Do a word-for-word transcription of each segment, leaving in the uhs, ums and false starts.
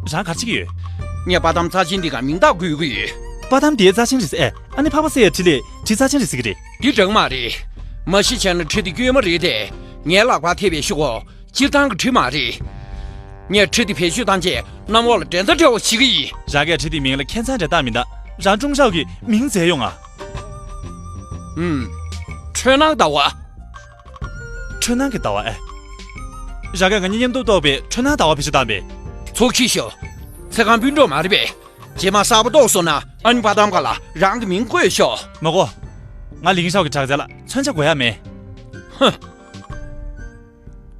རང་ག་རེ་བྱེད་ཀྱི་ཡོད། ངས་པ་དམ་རྩ་ཆེན་འདི་ག་མིང་རྟགས་འགོད་ཀྱི་ཡོད། པ་དམ་དེའི་རྩ་ཆེན་རེད་ཟེར་ཨེ། ཨ་ནི་ཕག་པ་སེ་ཡའི་ཁྲི་ལས་ཁྲི་རྩ་ཆེན་རེད་ཟེར་གྱི་རེད། འདི་འདྲ་མ་རེད། མ་གཞི་བྱས་ན་ཁྲི་འདི་དཀྱུས་མ་རེད་དེ། ངའི་ལག་པར་ཐེབས་པའི་ཤོག་གུ་སྤྱིར་བཏང་གི་ཁྲི་མ་རེད། ངས་ཁྲི་འདི་བེད་སྤྱོད་བཏང་རྗེས་གནམ་འོག་ལ་འགྲན་ཟླ་བྲལ་བ་བྱེད་ཀྱི་ཡིན། རང་གིས་ཁྲི་འདིའི་མིང་ལ་ཁྱད་མཚར་འདྲ་བཏགས་མིན་ད། རང་ཀྲུང་ཧྲའོ་གི་མིང་མཛད་ཡོང་ང་། ཨུམ། འཁྲུལ་སྣང་ཟླ་བ། འཁྲུལ་སྣང་གི་ཟླ་བ་ཨེ། རང་གིས་ང་གཉིས་མཉམ་དུ་གཏོགས་པའི་འཁྲུལ་སྣང་ཟླ་བ་བེད་སྤྱོད་བཏང་པས། ཚོགས་ཀྱིས་ཤོག་ཚེ་གང་སྤུན་གྲོགས་མ་རེད་པས། རྗེས་མ་གསར་པ་རྟོགས་སོང་ན་ཨ་ནི་པ་དམ་ག་ལ་རང་གི་མིང་བཀོད་ཤོག་མ་དགོས། ང་ལིང་ཤའོ་གི་དྲག་རྩལ་ལ་མཚོན་ཆ་དགོས་ཡ་མེད། ཧ།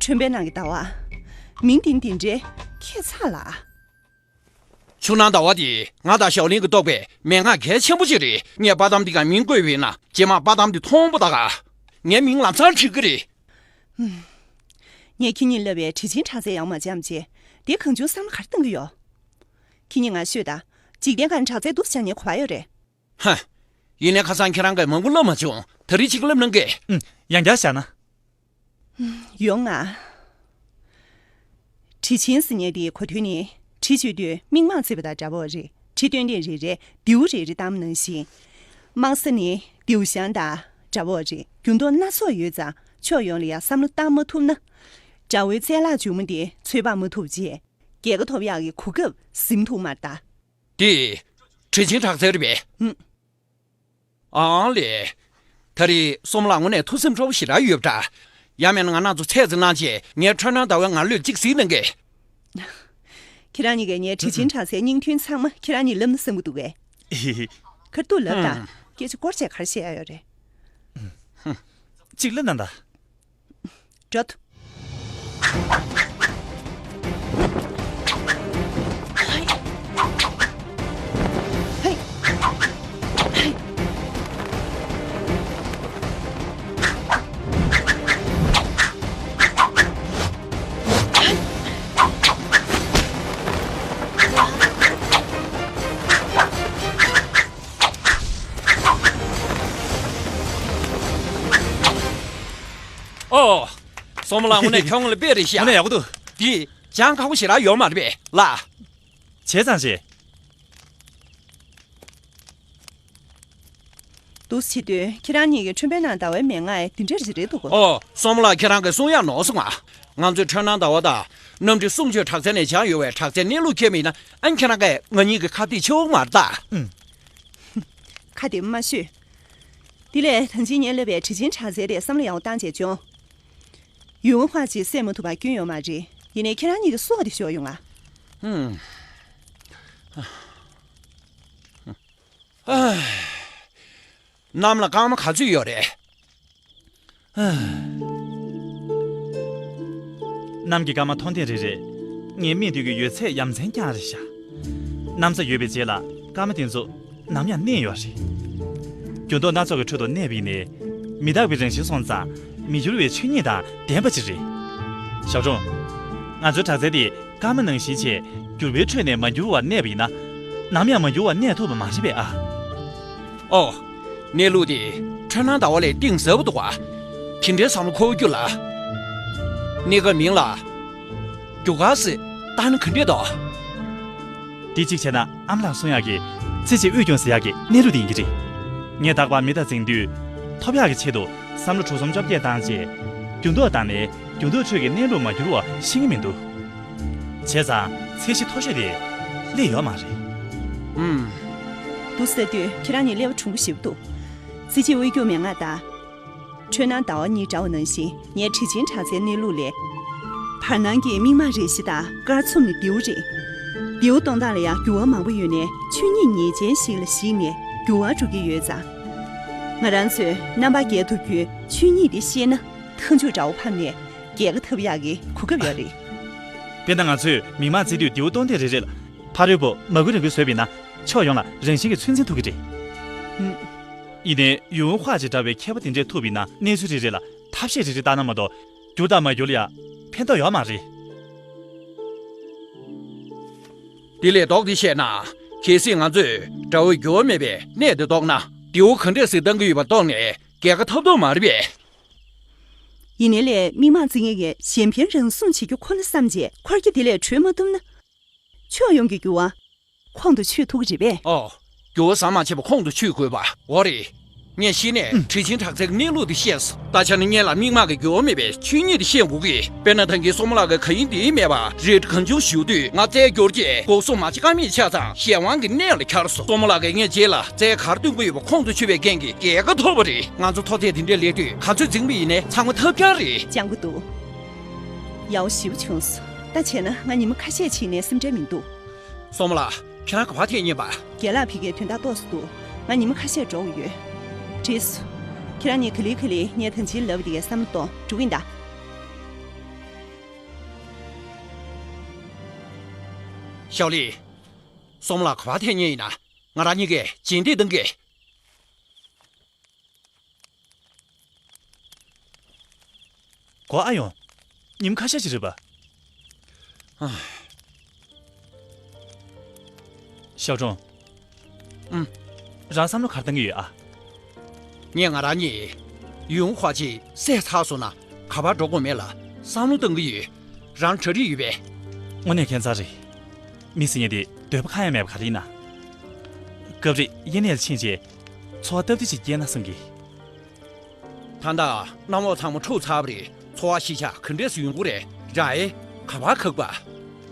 ཁྲོན་པའི་ནང་གི་ཟླ་བ། མིང་དེ་འདི་འདྲའི་ཁྱད་མཚར་ལ། ཆུ་ནང་ཟླ་བ་དེ་ང་དང་ཞའོ་ལིན་གྱིས་བཏོགས་པའི་མན་ངག་གལ་ཆེན་པོ་ཅིག་རེད། ངས་པ་དམ་འདི་ག་མིང་བཀོད་པ་ཡིན་ན་རྗེས་མ་པ་དམ་འདི་མཐོང་པོ་ད་ག་ངའི་མིང་ལམ་སང་བྲིས་ཀྱི་རེད། ངས་ཁྱེད་གཉིས་བསླབས་པའི་དྲི་ཆེན་དྲག་རྩལ་ཡག་མ་འཇམ་བྱས། དེ་གང་བྱུང་བསམ་བློ་ག་རེ་གཏོང་གི་ཡོད། ཁྱེད་གཉིས་ང་ཤོད་ད། འཇིག་རྟེན་ཁ་ནས་དྲག་རྩལ་འདུག་སེ་བྱ་ངའི་གོ་བ་ཡོད་རེད། ཧ། ཡིན་ནའི་ཁ་སང་ཁྱེད་རང་གིས་མང་པོ་བསླབས་མ་བྱུང་། ད་རེས་གཅིག་བསླབས་གནང་གི། ཨུམ། ཡང་བསྐྱར་བཞག་ན། ཡོང་ང་། དྲི་ཆེན་ཟེར་མཁན་དེའི་གོ་དོན་ནི། དྲི་བཅོས་དུས་མིག་མངས་བརྩེ་བ་དང་འདྲ་བོ་རེད། དྲི་བཏོན་ལྡན་རེ་རེ་རྡེའུ་རེ་རེ་བཏང་བ་ནང་བཞིན། མངས་ས་ནི་རྡེའུ་ཤང་དང་འདྲ་བོ་རེད། འགྱུར་ལྡོག་སྣ་ཚོགས་ཡོད་ཙང་ཕྱོགས་ཡོངས་ལ་ཡང་བསམ་བློ་བཏང་མ་ཐུབ་ན། དགྲ་བོའི་རྩལ་ལག་མཇུག་མ་དེ་ཚོད་དཔག་མ་ཐུབ་རྗེས། རྒྱལ་ཁ་ཐོབ་ཡག་གི་གོ་སྐབས་ཟིན་ཐུབ་མ་རེད་ད། དེ། དྲི་ཆེན་དྲག་རྩལ་རེད་པས། ཨུམ། ཨང་ལེ། ད་རེས་སོམ་ལགས་དངོས་གནས་ཐུགས་སེམས་སྤྲོ་པོ་ཞེ་དྲག་ཡོད་པ་འདྲ། ཡང་མིན་ན་ང་རང་ཚོ་ཚད་ཙམ་གནང་བྱས་ངའི་འཁྲུལ་སྣང་ཟླ་བའི་ངར་གླུད་གཅིག་གཟིགས་གནང་གི། ཁྱེད་རང་གཉིས་ཀས་ངའི་དྲི་ཆེན་དྲག་རྩལ་སྙིང་ཐུན་ཚང་མ་ཁྱེད་རང་གཉིས་བསླབ་ན་བསམ་གྱི་འདུག་གས། ཁར་ཐུག་ལབ་དང་། སྐད་ཆ་སྐོར་བྱས་ག་རེ་བཤད་ཡ་ཡོད་རེད། གཅིག་ལབ་ན་ད། འགྲོ་ཐུབ། ཨོ། སོམ་ལགས་དངོས་གནས་ཁྱོད་ལ་དཔེ་རེད་ཤག་དངོས་གནས་ཡག་པོ་འདུག་དེ་སྦྱང་ཁག་པོ་ཞེ་དྲག་ཡོད་མ་རེད་པས་ལགས། བྱས་ཙང་བྱས། འདུག་སེ་བྱེད་དུས་ཁྱེད་རང་གཉིས་ཀྱི་ཁྲོན་པའི་ནང་ཟླ་བའི་མན་ངག་འདི་འདྲ་རེ་རེ་འདུག་གོ། ཨོ། སོམ་ལགས་ཁྱེད་རང་གིས་གསུང་ཡག་ནོར་སོང་ང་། ང་ཚོའི་འཁྲུལ་སྣང་ཟླ་བ་དང་གནམ་གྲུའི་སྲུང་སྐྱོབ་དྲག་རྩལ་ནས་སྦྱངས་ཡོད་པའི་དྲག་རྩལ་གནས་ལུགས་ཁྱེར་མིན་ན་ཨ་ནི་ཁྱེད་རང་གིས་ང་གཉིས་ཀྱི་ཁ་གཏད་ཕྱེ་འོང་མ་རེད་ད། ཨུམ། ཁ་གཏད་མ་ཤོད། དེ་ལས་ད་ཅི་ངས་བསླབས་པའི་དྲི་ཆེན་དྲག་རྩལ་དེ་བསམ་བློ་ཡག་པོ་བཏང་བྱས་སྦྱོང་། ཡུལ་དབང་ཧྭ་ཅིག་བསད་མ་ཐུབ་པ་སྐྱོན་ཡོད་མ་རེད། ཡིན་ནའི་ཁྱེད་རང་གཉིས་ཀྱི་སྲོག་དེ་ཤོར་ཡོང་ང་། ཨུམ། ཨ། གནམ་ལ་སྐར་མ་ག་ཚོད་ཡོད་རེད། གནམ་གྱི་སྐར་མ་མཐོང་ཐེངས་རེ་རེ། ངའི་སྨྲས་འདོད་ཀྱི་ཡོད་ཚད་ཡ་མཚན་རྐྱང་རེད་ཤག་གནམ་ས་ཡོད་པའི་རྗེས་ལ་སྐར་མ་དེ་ཚོ་ནམ་ཡང་གནས་ཡོད་རེད། འགྱུར་ལྡོག་སྣ་ཚོགས་ཀྱི་ཁྲོད་དུ་གནས་པ་ཡིན་ནའི། མི་རྟག་པའི་རང་བཞིན་སོང་ཙང་མི་འགྱུར་བའི་ཆོས་ཉིད་དང་ལྡན་པ་ཅིག་རེད། ཞའོ་ཀྲུང་། ང་ཚོའི་དྲག་རྩལ་དེ་སྐར་མ་ནང་བཞིན་བྱས་འགྱུར་བའི་ཁྲོད་ནས་མ་འགྱུར་བར་གནས་པ་ཡིན་ན། ནམ་ཡང་མ་འགྱུར་བར་གནས་ཐུབ་པ་མ་རེད་པས་ཨ། ཨོ། གནས་ལུགས་དེ་འཁྲུལ་སྣང་ཟླ་བ་ལས་གཏིང་ཟབ་པོ་འདུག་ག་དེ་འདྲའི་བསམ་བློ་འཁོར་རྒྱུ་ལ། གནས་སྐབས་མིང་ལ་རྒྱུ་སྐར་ཟེར་བཏགས་ན་ག་འདྲས་འདུག་དེ་གཅིག་བྱས་ན་ཨ་མ་ལགས་གསུང་ཡག་གི་ཚེ་གཅིག་དབུས་སྐྱོང་ཟེར་ཡག་གི་གནས་ལུགས་དེ་ཡིན་གྱི་རེད། ངས་རྟག་པར་མི་དང་འཛིང་དུས་ཐོབ་ཡག་གི་ཆེད་དུ་བསམ་བློ་གྲུ་གསུམ་བཅོ་བརྒྱད་བཏང་རྗེས་འགྱུར་ལྡོག་བཏང་ནས་འགྱུར་ལྡོག་ཁྲོད་ཀྱི་གནས་ལུགས་མ་འགྱུར་བ་ཤེས་ཀྱི་མི་འདུག་བྱས་ཙང་ཚད་གཞི་མཐོ་ཤོས་དེ་སླེབས་ཡོད་མ་རེད། ཨུམ། འདུག་ཟེར་དུས་ཁྱེད་རང་གཉིས་སླེབས་པ་གྲུང་པོ་ཞེ་པོ་འདུག་ཚེ་གཅིག་དབུས་སྐྱོང་མན་ངག་དང་། འཁྲུལ་སྣང་ཟླ་བ་གཉིས་འདྲ་བ་ནང་བཞིན་ངས་དྲི་ཆེན་དྲག་རྩལ་གནས་ལུགས་ལས། བར་སྣང་གི་མིག་མངས་རེ་བཞི་དང་སྐར་ཚོམ་ནི་རྡེའུ་རེད། རྡེའུ་གཏོང་སྟངས་ལ་ཡང་འགྱུར་བ་མང་པོ་ཡོད་ནའི་ཆོས་ཉིད་ངེས་ཅན་ཞིག་ལ་གཞིགས་ནས་འགྱུར་བ་འགྲོ་གི་ཡོད་ཙང་། ང་རང་ཚོས་རྣམ་པར་རྒྱལ་ཐུབ་རྒྱུའི་ཆོས་ཉིད་དེ་ཤེས་ན་མཐའ་མཇུག་དགྲ་བོ་ཕམ་ནས་རྒྱལ་ཁ་ཐོབ་ཡག་གི་གོ་སྐབས་ཡོད་རེད། དཔེར་ན་ང་ཚོས་མིག་མངས་བརྩེ་དུས་རྡེའུ་གཏོང་སྟེགས་རེ་རེ་ལ་ཕ་རོལ་པོ་མ་གུ་རང་གུ་བཟོས་པ་ཡིན་ན་ཕྱོགས་ཡོངས་ལ་རང་བཞིན་གྱིས་ཚོད་འཛིན་ཐུབ་ཀྱི་རེད། ཡིན་ནའི་ཡུལ་དབང་ཧྭ་ཅིག་འདྲ་བའི་མཁས་པ་དེ་འདྲས་ཐུག་པ་ཡིན་ན་གནས་ཚུལ་རེ་རེ་ལ་ཐབས་ཤེས་རེ་རེ་བཏང་ན་མ་གཏོགས་འགྱུར་དང་མ་འགྱུར་ལ་ཡང་ཕན་ཐོགས་ཡོད་མ་རེད། དེ་ལས་ལྡོག་སྟེ་བཤད་ན། གལ་སྲིད་ང་ཚོས་དགྲ་བོའི་འགྱུར་བ་མེད་པའི་གནས་དེ་རྟོགས་ན་རྡེའུ་ག་འདྲས་ཟིག་བཏང་གི་ཡོད་པ་རྟོགས་ནས་རྒྱལ་ཁ་ཐོབ་ཐུབ་མ་རེད་པས། ཡིན་ནའི་ལས་མིག་མངས་བརྩེ་མཁན་གྱིས་གཞན་ཕན་རང་སྲུང་བྱེད་རྒྱུ་ཁོ་ན་བསམ་རྗེས་འཁོར་གྱི་དེ་ལས་བྲོས་མ་ཐུབ་ན། ཁྱོད་ཡོང་གི་འགྱུར་བ་ཁོང་དུ་ཆུད་ཐུབ་ཀྱི་རེད་པས། ཨོ། འགྱུར་བ་ཟམ་མ་ཆད་པ་ཁོང་དུ་ཆུད་དགོས་པ། འོ་རེད། ངས་གཞི་ནས་ཨུམ། དྲི་ཆེན་དྲག་རྩལ་གྱི་གནས་ལུགས་དེ་ཤེས་སོང་། ད་ཆ་ནི་སྔོན་ལ་མིག་མངས་ཀྱི་འགྱུར་བ་མེད་པའི་ཆོས་ཉིད་དེ་ཤེས་དགོས་ཀྱི། དཔེར་ན་ད་གིན་སྲུང་མ་ལགས་ཀྱིས་ག་ཡིན་འདི་ཡིན་མེད་པར་རལ་གྲི་གང་བྱུང་ཞུ་དུས་ང་རྩལ་སྐྱོར་གྱིས་འགོག་སྲུང་མ་བྱེད་ཀ་མེད་ཆགས་ཙང་གཞན་དབང་གི་གནས་ལ་འཁྱར་སོང་། སྲུང་མ་ལགས་ཀྱིས་ངས་རྗེས་ལ་རྩལ་ག་རེ་སྟོན་གྱི་ཡོད་པ་ཁོང་དུ་ཆུད་པའི་རྐྱེན་གྱིས་རྒྱལ་ཁ་ཐོབ་པ་རེད། ང་ཚོ་མཐོ་ཚད་དེ་འདྲའི་སླེབས་དུས་ག་ཚོད་འཛིང་གི་ཡིན་ནའི་ཚང་མ་ཐབས་ཆག་རེད། སྤྱང་པོ་འདུག་ཡག་པོ་ཞེ་པོ་བྱུང་སོང་། ད་བྱས་ན་ང་ཉིན་མོ་ཁ་ཤས་ཕྱིན་ནའི་སེམས་ཁྲལ་མི་འདུག་སྲུང་མ་ལགས། ཁྱེད་རང་ག་པར་ཐད་ཉན་པ། རྒན་ལགས་ཕ་གིའི་དོན་དག་རྟོགས་སུ་འདུག་ང་ཉིན་མོ་ཁ་ཤས་འགྲོ་དགོས་ཡོད། བྲིས་སོང་། ཁྱེད་རང་གཉིས་ག་ལེ་ག་ལེ་ངས་ད་ཅིའི་ལབ་དེ་གའི་བསམ་བློ་གཏོང་འགྲོ་གི་ཡིན་ད། ཞའོ་ལི། སྲུང་མ་ལགས་ག་པར་ཐད་ཉན་ཡིན་ན། ང་རང་གཉིས་ཀས་རྗེས་འདེད་གཏང་གི། གོ་ཨ་ཡོང་། ཉིན་མོ་ཁ་ཤས་ཤིག་རེད་པ། ཨ། ཞའོ་ཀྲུང་། ཨུམ། རང་བསམ་བློ་ག་རེ་བཏང་གི་ཡོད་ཨ། ངས་ང་རང་གཉིས་ཡུང་ཧྭ་ཅི་བསད་ཚར་སོང་ན་ག་པར་འགྲོ་དགོས་མེད་ལ་བསམ་བློ་གཏང་གི་ཡོད། རང་གྲ་སྒྲིག་ཡོད་པས། དངོས་གནས་ཁྱད་མཚར་རེད། མི་ཟེར་མཁན་དེ་འདོད་པ་ཁ་ཡ་མེད་པ་ག་རེ་ཡིན་ན། སྐབས་རེ་དབྱིན་ལན་ལ་ཕྱིན་རྗེས་འཚོ་བ་སྟབས་བདེ་ཞིག་སྐྱེལ་ན་བསམ་གི། ད་ལྟ་གནམ་འོག་ཚང་མ་འཁྲུག་ཚར་བ་རེད། འཚོ་བ་གཞིས་ཆགས་ག་འདྲས་སུ་ཡོང་གི་རེད། རང་ཨེ་ག་པར་ཁག་པ།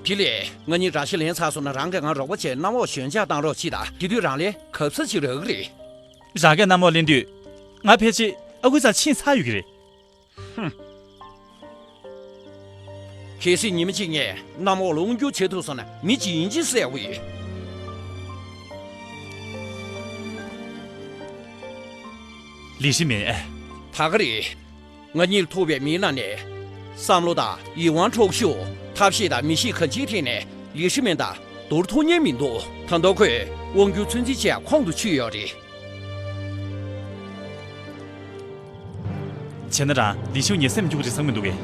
དེ་ལས་ང་གཉིས་དགྲ་ཤ་ལེན་ཚར་སོང་ན་རང་གིས་ང་རོགས་པ་བྱས་གནམ་འོག་ཞོད་འཇགས་བཏང་རོགས་གྱིས་དང་། དེ་དུས་རང་ལ་གབ་ས་ཅིག་རག་གི་རེད། རང་གིས་གནམ་འོག་ལེན་དུས་ང་ཕལ་ཆེར་ཨ་ཁུའི་རྩར་ཕྱིན་ཚར་ཡོད་ཀྱི་རེད། ཧུམ། གལ་སྲིད་ཉི་མ་གཅིག་ངས་གནམ་འོག་ལ་དབང་བསྒྱུར་བྱེད་ཐུབ་སོང་ན་མི་གཅིག་ཡིན་གཅིག་བསད་དགོས་ཡོད། ལི་ཧྲི་མིན་ཨེ། ད་ག་རེད། ང་གཉིས་ལ་ཐུག་པའི་མིའི་ནང་ནས་བསམ་བློ་དང་ཡིད་དབང་འཕྲོག་ཤུགས། ཐབས་ཤེས་དང་མི་གཤིས་གང་ཅིའི་ཐད་ནས་ལི་ཧྲི་མིན་དང་བསྡུར་ཐུབ་མཁན་མི་འདུག་ད་དུང་ཁོས་དབང་སྒྱུར་ཚོད་འཛིན་བྱེད་ཡག་ཁོང་དུ་ཆུད་ཡོད་རེད། བྱས་ན་རང་ལི་ཤིའུ་ཉིན་སེམས་སྐྱོ་གི་རེད་བསམ་གི་འདུག་གས།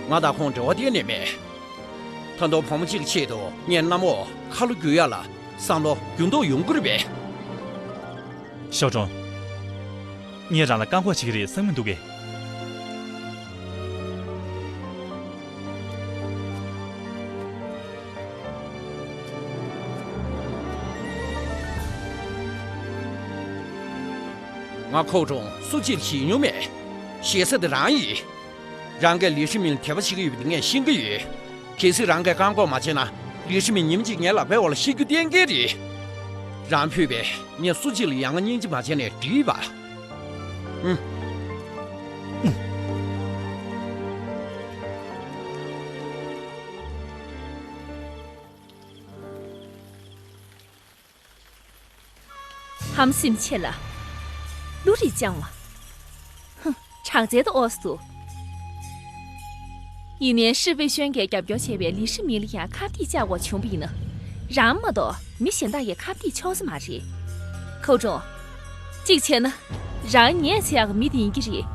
ང་དང་ཁོང་འབྲེལ་བ་གཏན་ནས་མེད། ད་དུང་བུ་མོ་གཅིག་གི་ཆེད་དུ་ངས་གནམ་འོག་ཁ་ལོ་བསྒྱུར་ཡག་ལ་བསམ་བློ་འགྱུར་ལྡོག་ཡོང་གི་རེད་པས། ཞའོ་ཀྲུང་། ངས་རང་ལ་བཀག་འགོག་བྱེད་ཀྱི་རེད་བསམ་གྱི་མི་འདུག་གས། ང་ཁོའུ་ཀྲུང་སུ་གཅིག་ལ་ཞེད་མྱོང་མེད། ཞེད་ས་དེ་རང་ཡིན། རང་གིས་ལི་ཧྲི་མིན་ལ་དད་པ་བྱེད་ཀྱི་ཡོད་པ་དེ་ངས་ཤེས་ཀྱི་ཡོད། གལ་སྲིད་རང་གིས་བཀག་འགོག་མ་བྱས་ན་ལི་ཧྲི་མིན་ཉིན་གཅིག་ངའི་ལག་པའི་འོག་ལ་ཤི་རྒྱུ་གཏན་འཁེལ་རེད། རང་ཕུད་པས་ངས་སུ་གཅིག་ལ་ཡ་ང་སྙིང་རྗེ་མ་བྱས་ནས་འགྲིག་པ། ཨུམ། ཧམ་སེམས་ཆེ་ལ། བློ་རིག་སྤྱང་བ། ཧུམ། དྲག་རྩལ་དུ་ཨོ་སུ། ཡིན་ནའི་ཧྲི་པེ་ཤོན་གྱིས་རྒྱབ་སྐྱོར་བྱས་པའི་ལི་ཧྲི་མིན་ལ་ཡང་ཁ་གཏད་བཅག་དགོས་བྱུང་བ་ཡིན་ན། རང་མ་གཏོགས་མི་གཞན་དག་གིས་ཁ་གཏད་ཆོག་ས་མ་རེད། ཁོའུ་ཀྲུང་། གཅིག་བྱས་ན། རང་ཉེས་ཆེ་ཡག་གི་མི་དེ་ཡིན་གྱི་རེད།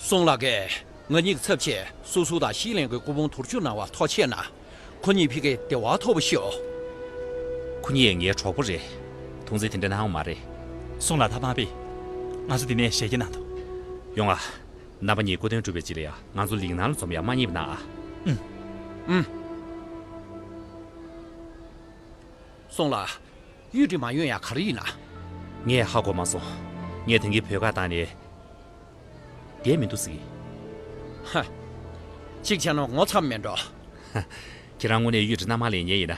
སུང་ལགས་ཀྱིས། ང་གཉིས་ཀྱི་ཚབ་བྱས་སུ་སུ་དང་ཤི་ལན་གྱི་སྐུ་ཕུང་དུར་ཞུགས་གནང་བར་ཐུགས་རྗེ་གནང་། ཁོ་གཉིས་ཕ་གིར་བདེ་བ་ཐོབ་པར་ཤོག་ཁོ་གཉིས་ངའི་གྲོགས་པོ་རེད། མཐོང་ཆེན་དེ་འདྲ་གནང་བ་མ་རེད། སུང་ལགས་ད་ཕངས་པས། ང་ཚོ་འདི་ནས་ཞལ་གྱེས་གནང་དོ། ཡོང་ཨ། རྣམ་པ་གཉིས་སྐུ་མདུན་གྲུབ་པའི་རྗེས་ལ་ཡ་ང་ཚོ་ལིག་ནང་ལ་འཛོམས་ཡ་མ་བསྙེལ་བ་གནང་ཨ། ཨུམ། ཨུམ། སུང་ལགས། གཡུས་འདི་མ་ཡོང་ཡ་ག་རེ་ཡིན་ན། ངས་ཧ་གོ་མ་སོང་། ངས་དེང་གི་བོད་ཁ་བཏང་ནས། བསྡད་མི་འདུག་ཟེར་གི། ཧ། གཅིག་བྱས་ན་ངོ་ཚ་མེད་འགྲོ། ཧ། ཁྱེད་རང་དངོས་གནས་གཡུས་འདྲི་མནའ་མ་ལེན་མཁན་ཡིན་ན།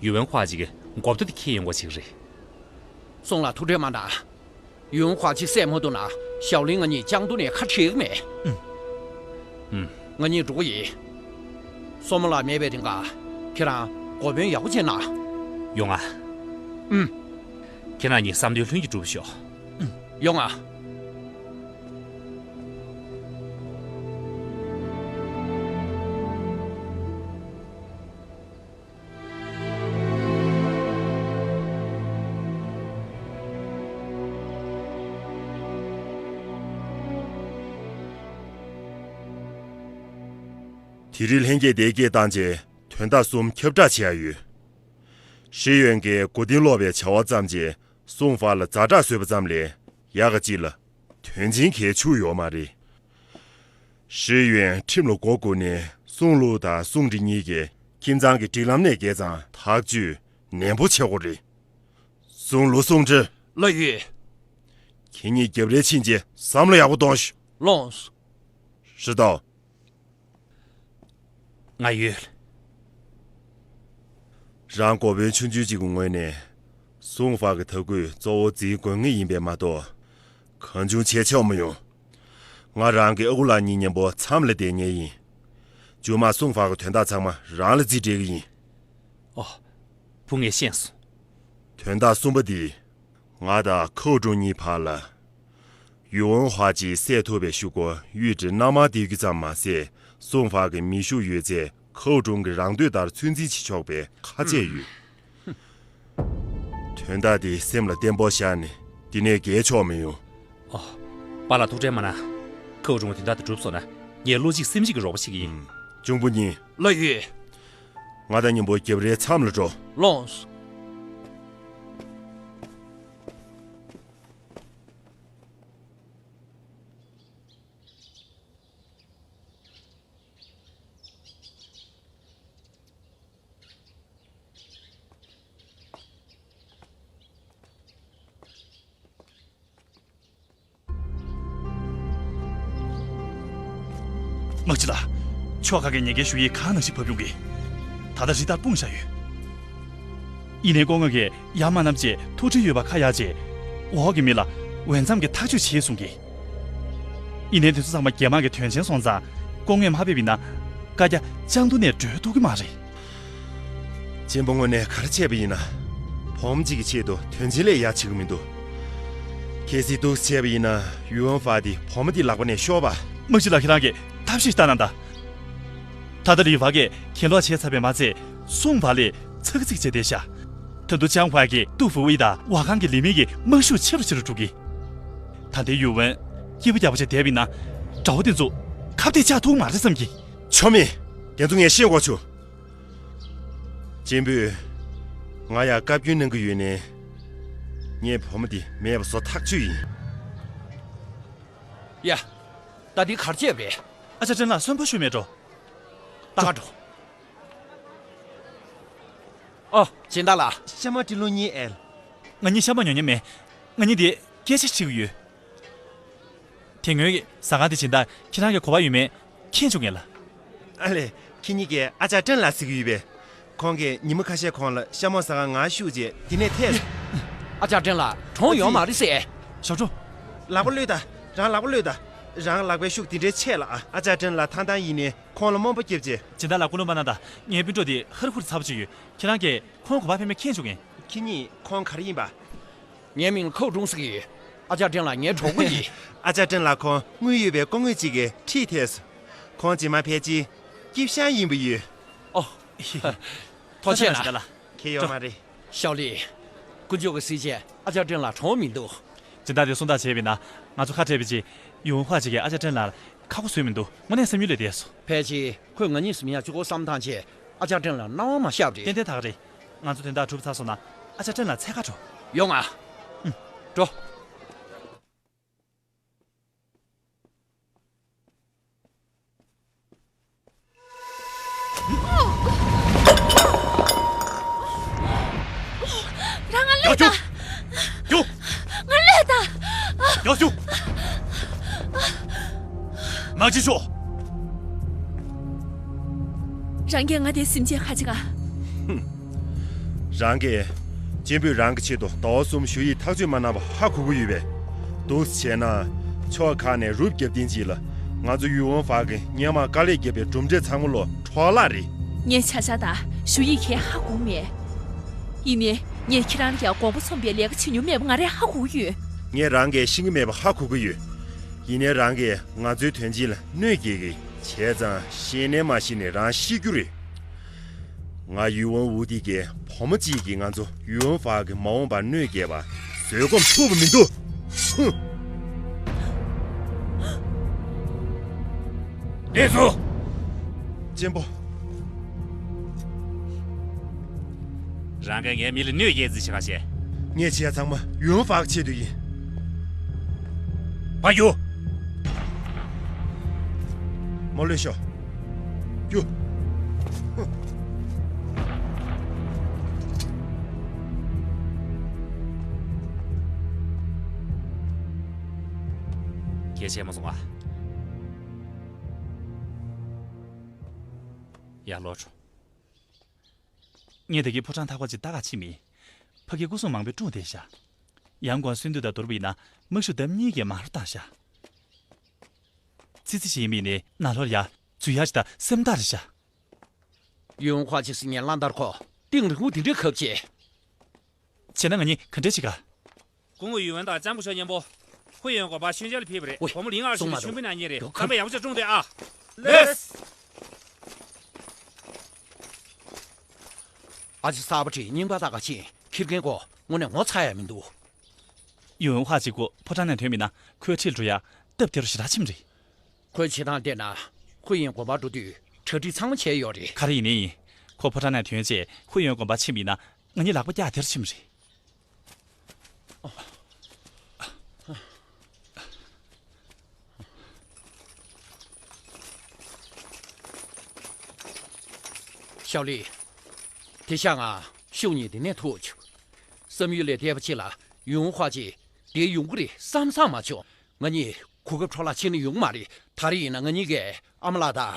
ཡུས་ཝུན་ཧྭ་ཅིག་གི་མགོ་བརྡ་དེ་འཁྱེར་ཡོང་དགོས་བྱེད་ཀྱི་རེད། སུང་ལགས་ཐུགས་ཁྲལ་མ་གནང་། ཡུས་ཝུན་ཧྭ་ཅིག་བསད་མ་ཐུབ་ན་ཞའོ་ལིན་ང་གཉིས་ཅང་ཏུ་ནས་ཁ་བྲལ་གི་མེད། ཨུམ། ང་གཉིས་འགྲོ་གི་ཡིན། སྲུང་མ་ལགས་མེད་པའི་རིང་ག་ཁྱེད་རང་འགོ་དཔོན་ཡག་པོ་བྱས་གནང་། ཡོང་ཨ། ཨུམ། ཁྱེད་རང་གཉིས་བསམ་དོན་ལྷུན་གྱིས་འགྲུབ་ཤོག་ཡོང་ཨ། དེ་རིང་ལྷན་རྒྱས་བདེ་སྐྱིད་བཏང་རྗེས་དོན་དག་གསུམ་ཁྱབ་བསྒྲགས་བྱེད་ཡ་ཡོད། ཧྲི་ཡོན་གྱིས་མགོ་རྟིང་སློག་པའི་བྱ་བ་བརྩམས་རྗེས། སུང་ཧྥ་ལ་ཛ་དྲག་བཟོས་པ་ཙམ་ལས་ཡག་ག་ཅིག་ལ་དོན་ཆེན་གལ་ཆུ་ཡོད་མ་རེད། ཤེས་ཡོན་ཁྲིམས་ལ་མགོ་སྒུར་ནས་སུང་ལུའུ་དང་སུང་ཀྲི་གཉིས་ཀྱིས་ཁྱིམ་ཚང་གི་སྒྲིག་ལམ་ནས་བརྒལ་ཙང་ཐག་གཅོད་ནན་པོ་བྱེད་དགོས་རེད། སུང་ལུའུ། སུང་ཀྲི། ལགས་ཡོད། ཁྱེད་གཉིས་རྒྱབ་རལ་ཕྱིན་རྗེས་བསམ་བློ་ཡག་པོ་གཏོང་ཤོག་ལོངས། ཧྲི་ཏའོ། ང་ཡོད། རང་འགོ་དཔོན་ཆུང་ཆུང་གཅིག་གི་ངོས་ནས་སུང་ཧྥ་གི་ཐ་སྐུད་གཙོ་བོ་འཛིན་དགོས་ངེས་ཡིན་པས་མ་གཏོགས། གང་བྱུང་བྱས་ཆོག་མི་ཡོང་། ང་རང་གི་ཨ་ཁུ་ལགས་གཉིས་མཉམ་པོ་མཚམས་ལ་བསྡད་ངེས་ཡིན། མཇུག་མ་སུང་ཧྥ་གི་དོན་དག་ཚང་མ་རང་ལ་རྩིས་སྤྲད་ཀྱི་ཡིན། ཨོ། བུ་ངས་ཤེས་སོང་། དོན་དག་གསུམ་པ་འདི། ང་དང་ཁའོ་ཀྲུང་གཉིས་བར་ལ། ཡུས་ཝུན་ཧྭ་ཅིག་བསད་ཐུབ་པའི་ཤུགས་སྒོ་གཡུ་ཁྲི་གནམ་མང་སྟེར་རྒྱུ་ཙམ་མ་ཟད། སུང་ཧྥ་གི་མེ་ཤུགས་ཡོད་ཚད་ཁའོ་ཀྲུང་གི་རང་འདོད་ལྟར་ཚོད་འཛིན་བྱེད་ཆོག་པའི་ཁ་ཆད་ཡོད། དོན་དག་འདི་སེམས་ལ་བརྟན་པོ་བཞག་ནས་འདི་ནས་བརྒལ་ཆོག་མི་ཡོང་། ཨོ། པཱ་ལགས་ཐུགས་ཁྲལ་མ་གནང་། ཁའོ་ཀྲུང་གི་དོན་དག་དེ་འགྲུབ་སོང་ན་ངས་བློ་གཅིག་སེམས་གཅིག་གི་རོགས་པ་བྱེད་ཀྱི་ཡིན། ཨུམ། གཅུང་པོ་གཉིས། ལགས་ཡོད། ང་དང་མཉམ་པོ་རྒྱབ་རལ་མཚམས་ལ་འགྲོ། ལོངས། དམག་སྤྱི་ལགས། ཕྱོགས་ཁག་གི་ཉེན་ཁའི་ཞུ་ཡིག་གང་ནང་བཞིན་ཕབ་ཡོང་གི། ད་ལྟ་རི་ཏར་སྤུངས་བཞག་ཡོད། ཡིན་ནའི་སྐུ་ངོ་གིས་ཡར་མ་ནམ་ཅིག་ཐུགས་ཁྲལ་ཡོད་པ་ཁ་གཡར་རྗེས། འོག་གི་མི་ལ་འོས་འཚམ་གྱི་ཐག་གཅོད་བྱེད་གསུང་གི། ཡིན་ནའི་དེ་ཚོ་ཚང་མ་རྒྱ་དམག་གི་དོན་ཆེན་སོང་ཙང་སྐུ་ངོས་མ་ཕེབས་པ་ཡིན་ན། བཀའ་རྒྱ་ལྕང་སྡུག་ནས་སྒྲོལ་ཐུབ་ཀྱི་མ་རེད། གཅེན་པོ་དངོས་གནས་ག་རེ་བྱས་པ་ཡིན་ན། བུ་མོ་གཅིག་གི་ཆེད་དུ་དོན་ཆེན་ལས་ཡ་བྱེད་ཀྱི་མི་འདུག་གལ་སྲིད་འདུག་བྱས་པ་ཡིན་ན་ཡུས་ཝུན་ཧྭ་དེ་བུ་མོ་དེའི་ལག་པ་ནས་ཤོར་བ། དམག་སྤྱི་ལགས། ཁྱེད་རང་གིས་ཐབས་ཤེས་བལྟ་གནང་དང་། ད་ལྟ་ལི་ཝ་གིས་གྱེན་ལོག་བྱས་ཚར་བས་མ་ཚད་སུང་ཧྥ་ལས་ཚ་གི་ཚིག་བྱས་བསྡད་ཤག་ད་དུང་ཅང་ཧྭ་གིས་ཏུའུ་ཧྥུའུ་ཝེ་དང་ཝ་ཁང་གི་ལི་མིང་གི་དམག་ཤུགས་ཆེ་རུ་ཆེ་རུ་འགྲོ་གི། ད་ལྟའི་ཡུས་ཝུན་སྐྱིད་པོ་རྒྱག་པ་བྱས་བསྡད་པ་ཡིན་ན་དགྲ་བོ་དེ་ཚོ་ཁ་གཏད་བཅག་ཐུབ་མ་རེད་བསམ་གི། ཆོ་མེད། དེ་ཚོ་ངས་ཤེས་དགོས་བྱུང་། གཅེན་པོས་ང་ཡར་བཀའ་བཀྱོན་གནང་གི་ཡོད་ནའི། ངས་བུ་མོ་དེ་མེད་པ་བཟོ་ཐག་ཆོད་ཡིན། ཡ། ད་འདི་ག་རེ་བྱས་པ་རེད། ཨ་ཅག་ཀྲེན་ལགས། གསོན་པོ་ཞུ་མེད་འགྲོ། ད་ག་འགྲོ། ཨོ། སྦྱིན་བདག་ལགས། ཤ་མ་ཀྲི་ལོ་གཉིས་ཨེལ། ང་གཉིས་ཤ་མ་ཉོ་མཁན་མེད། ང་གཉིས་འདི་སྐད་ཆ་བྱེད་ཀྱི་ཡོད། དེ་སྔོན་གྱི་ཟ་ཁང་དེ་སྦྱིན་བདག་ཁྱེད་རང་གིས་ག་པར་ཡོད་མེད་མཁྱེན་བྱུང་ངས་ལ། ཨ་ལས། ཁྱེད་གཉིས་ཀྱིས་ཨ་ཅག་ཀྲེན་ལགས་ཟེར་གྱི་ཡོད་པས། ཁོང་གིས་ཉིན་མོ་ཁ་ཤས་གོང་ལ་ཤ་མོ་ཟ་ཁང་ང་ཤོག་ཅེས་དེ་ནས་ཐད། ཨ་ཅག་ཀྲེན་ལགས་གྲོངས་ཡོད་མ་རེད་ཟེར། ཞའོ་ཀྲུའུ། ལག་པ་གློད་དང་། རང་ལག་པ་གློད་དང་། རང་ལག་པའི་ཤུགས་དེ་འདྲའི་ཆེ་ལ་ཨ། ཨ་ཅག་ཀྲེན་ལགས་ཐང་ཐང་ཡིན་ནའི་ཁོང་ལ་རྨོངས་པ་རྒྱབ་ཅེས། སྦྱིན་བདག་ལགས་སྐུ་ལུང་མ་གནང་དང་། ངའི་སྤུན་གྲོགས་དེ་ཧ་རི་ཧུ་རི་ཚ་པོ་ཅིག་ཡོད། ཁྱེད་རང་གིས་ཁོང་ག་པར་ཕེབས་མེད་མཁྱེན་བྱུང་ངས། ཁྱེད་གཉིས་ཁོང་ག་རེ་ཡིན་པ། ངའི་མིང་ལ་ཁའོ་ཀྲུང་ཟེར་གྱི་ཡོད། ཨ་ཅག་ཀྲེན་ལགས་ངའི་གྲོགས་པོ་ཡིན། ཨ་ཅག་ཀྲེན་ལགས་ཁོང་དངུལ་ཡོད་པའི་སྐུ་ངོ་གཅིག་གིས་ཁྲིད་ཐལ་སོང་། ཁོང་རྗེས་མ་ཕལ་ཆེར་སྐྱིད་ཤང་ཡིན་པ་ཡོད། ཨོ། ཐུགས་རྗེ་ཆེ་ལགས། ཁྱད་ཡོད་མ་རེད། ཞའོ་ལི། དཀོན་མཆོག་གིས་གཟིགས་བྱས་ཨ་ཅག་ཀྲེན་ལགས་གྲོངས་མི་འདུག་སྦྱིན་བདག་དེས་གསུང་ཐག་བཅད་པ་ཡིན་ན་ང་ཚོ་ཁ་བྲལ་བའི་རྗེས་ཡུས་ཧྭ་ཅིག་གིས་ཨ་ཅག་ཀྲེན་ལགས་ཁ་ཁོ་བཟོས་མི་འདུག་དངོས་གནས་བསམ་ཡུལ་ལས་འདས་སོང་། ཕལ་ཆེར་ཁོས་ང་གཉིས་སུ་མི་ཉག་གཅིག་པོ་བསམ་བློ་བཏང་བྱས་ཨ་ཅག་ཀྲེན་ལགས་སྣང་བ་མ་ཤར་བ་རེད། ཏན་ཏན་ད་ག་རེད། ང་ཚོ་དོན་དག་གྲུབ་ཚར་སོང་ན་ཨ་ཅག་ཀྲེན་ལགས་འཚོལ་ག་འགྲོ། ཡོང་ང་། ཨུ། འགྲོ། རང་ང་ལས་ད། ཡོ། ང་ལས་ད། ཡོ་ཤུ། མ་ཅི་ཤོ། རང་གིས་ང་དེ་སེམས་ཅན་ཁ་ཅིག་ག། རང་གིས། གཅེན་པོས་རང་གི་ཆེད་དུ་ཟླ་བ་གསུམ་ཞུ་ཡིག་ཐག་གཅོད་མ་གནང་བ་ཧ་གོ་གི་ཡོད་པས། འདུག་སེ་བྱས་ན། ཕྱོགས་ཁག་ནས་རུབ་རྒྱབ་བསྟན་ཅིག་ལ། ང་ཚོ་ཡུས་ཝུན་ཧྭ་གིས་སྔོན་མ་དཀའ་ལས་བརྒྱབ་པའི་གྲུབ་འབྲས་ཚང་མ་ལོ་འཕྲོ་བརླག་རེད། ངས་ཆ་བཞག་ད་ཞུ་ཡིག་གས་ཧ་གོ་མེད། ཡིན་ནའི་ངས་ཁྱེད་རང་ལ་ཡང་དགོངས་པ་མཚུངས་པའི་ལས་ཀ་བྱེད་མྱོང་མེད་པ་ང་རས་ཧ་གོ་གི་ཡོད། ངས་རང་གིས་ཤེས་ཀྱི་མེད་པ་ཧ་གོ་གི་ཡོད། ཡིན་ནའི་རང་གིས་ང་ཚོའི་དོན་ཆེན་ལ་གནོད་སྐྱེལ་གི། བྱས་ཙང་ཤེས་ནའི་མ་ཤེས་ནའི་རང་ཤི་རྒྱུ་རེད། ང་ཡུས་ཝུན་ཝུ་ཏི་གི་བུ་མོ་གཅིག་གིས་ང་ཚོ་ཡུས་ཝུན་ཧྭ་གི་མ་འོངས་པར་གནོད་སྐྱེལ་བ་བཟོད་སྒོམ་ཐུབ་པ་མི་འདུག་ཧུམ། ལགས་སོ། གཅེན་པོ། རང་གིས་ངའི་མི་ལ་གནོད་སྐྱེལ་རྩིས་བྱེད་ག་བྱས། ངས་བྱས་ཚང་མ་ཡུན་ཧྥང་ཆེད་དུ་ཡིན། ཕར་རྒྱུགས། མ་ལུས་ཤོག་རྒྱུགས། སྐད་ཆ་མ་སོང་ཨ། ཡར་ལོག་འགྲོ། ངས་ད་གིན་ཕོ་བྲང་ཐག་པ་ཅིག་ལྟ་ག་ཕྱིན་མིན། ཕ་གིའི་སྐུ་སྲུང་མང་པོས་སྲུང་བསྡད་ཤག་ཡང་སྒོས་གསོན་དུས་དང་དུར་བ་ཡིན་ན་དམག་ཤུགས་ལྡབ་གཉིས་ཀྱིས་མང་རུ་བཏང་ཤག་ཙི་ཙི་ཞིག་ཡིན་མིན་ནི་ནང་ལོགས་ཡ་འཛུལ་ཡག་ཅིག་དང་སེམས་ཐག་རེད་ཤག་ཡུན་ཧྭ་ཅི་སི་ངན་གླང་དར་ཁོ་གཏིང་རིང་པོ་དེ་འདྲའི་ཁབ་ཆེ། བྱས་ན་ང་གཉིས་ག་འདྲས་བྱེད་ག་སྐུ་ངོ་ཡུས་ཝེན་དང་ལྕམ་སྐུ་ཞབས་མཉམ་པོ་ཧུའེ་ཡོན་དགོན་པར་མཆོད་མཇལ་ལ་ཕེབས་པ་རེད། ཝེ། བུ་མོ་ལིང་ཨར་ཞུ་བའི་གཞུང་དཔོན་ནང་ཉེ་རེད། མགྱོགས་ཁ། བསམ་པ་ཡག་པོ་ཅིག་བསྐྲུན་བསྡད་ཨ། ལེགས། ཨ་ཅེ་གསར་པ་ཁྲིད་རྙིང་པ་ལྟ་ག་ཕྱིན། ཁྱི་རྒན་ཁོ་དངོས་གནས་ངོ་ཚ་ཡ་མི་འདུག་ཡུས་ཝེན་ཧྭ་གཅིག་པོ་ཕོ་བྲང་ནས་ཐོན་མིན་ན་ཁོའི་ཁྲིར་འགྲོ་ཡ་སྟབས་བདེ་རུ་ཞེ་དྲག་ཕྱིན་རེད། ཁོའི་བྱེད་སྟངས་བལྟས་ན་ཧུའེ་ཡོན་དགོན་པར་འགྲོ་དུས་གྲ་སྒྲིག་ཚང་མ་བྱས་ཡོད་རེད། ག་རེ་ཡིན་ནའི་ཡིན། ཁོ་ཕོ་བྲང་ནས་ཐོན་རྗེས་ཧུའེ་ཡོན་དགོན་པར་ཕྱིན་པ་ཡིན་ན་ང་གཉིས་ལག་པ་བཀྱག་དེར་ཕྱིན་པ་རེད། ཞའོ་ལི། དེ་ཤ་ང་ཤུགས་གཉིས་དེ་ནས་ཐུག་བྱུང་། བསམ་ཡུལ་ལས་འདས་པ་ཅིག་ལ་ཡུན་ཧྭ་ཅིག་དེ་ཡོང་གི་རེད་བསམ་བསམ་མ་བྱུང་། ང་གཉིས་གོ་སྐབས་འཕྲོ་བརླག་བྱེད་ནི་ཡོང་མ་རེད། ད་རེས་ཡིན་ན་ང་གཉིས་ཀས་ཨ་མ་ལགས་དང་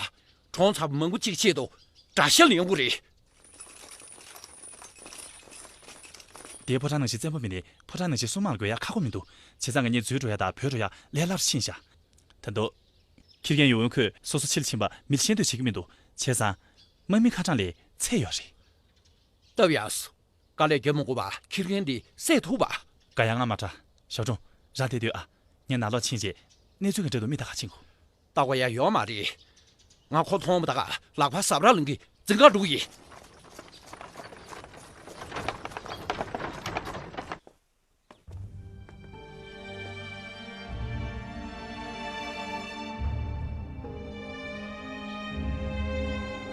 གྲོང་ཚོ་མང་པོ་གཅིག་ཆེད་དུ་དགྲ་ཤ་ལེན་དགོས་རེད། དེའི་ཕོ་བྲང་ནང་བཞིན་བཙན་པོ་མིན་ཏེ་ཕོ་བྲང་ནང་བཞིན་སྲུང་དམག་ལ་དགོས་ཡ་ཁག་པོ་མི་འདུག་བྱས་ཙང་ང་གཉིས་འཛུལ་འགྲོ་ཡ་དང་བྲོས་འགྲོ་ཡ་ལས་སླ་རུ་ཕྱིན་ཤག་ད་དུང་། ཁྱི་རྒན་ཡུས་ཝེན་ཁོས་སོ་སོ་ཕྱིར་ཕྱིན་པ་མི་ཤེས་འདོད་བྱེད་ཀྱི་མི་འདུག་བྱས་ཙང་། དམག་མི་ཁ་གྲངས་ལས་ཚད་ཡོད་རེད། སྟབས་ཡག་སོང་། དཀའ་ལས་རྒྱག་མི་དགོས་པ་ཁྱི་རྒན་འདི་བསད་ཐུབ་པ། དགའ་ཡག་ང་མ་དྲ། ཞའོ་ཀྲུང་། རང་བསྡད་སྡོད་ཨ། ངས་ནང་ལོགས་ཕྱིན་རྗེས་གནས་ཚུལ་ག་འདྲ་འདུག་མི་ལྟ་ག་ཕྱིན་གོ། ལྟ་དགོས་ཡ་ཡོད་མ་རེད། ང་ཁོ་མཐོང་བ་ད་ག་ལག་པ་ཟབ་ར་ལངས་གི་འཛིང་ག་འགྲོ་གི་ཡིན།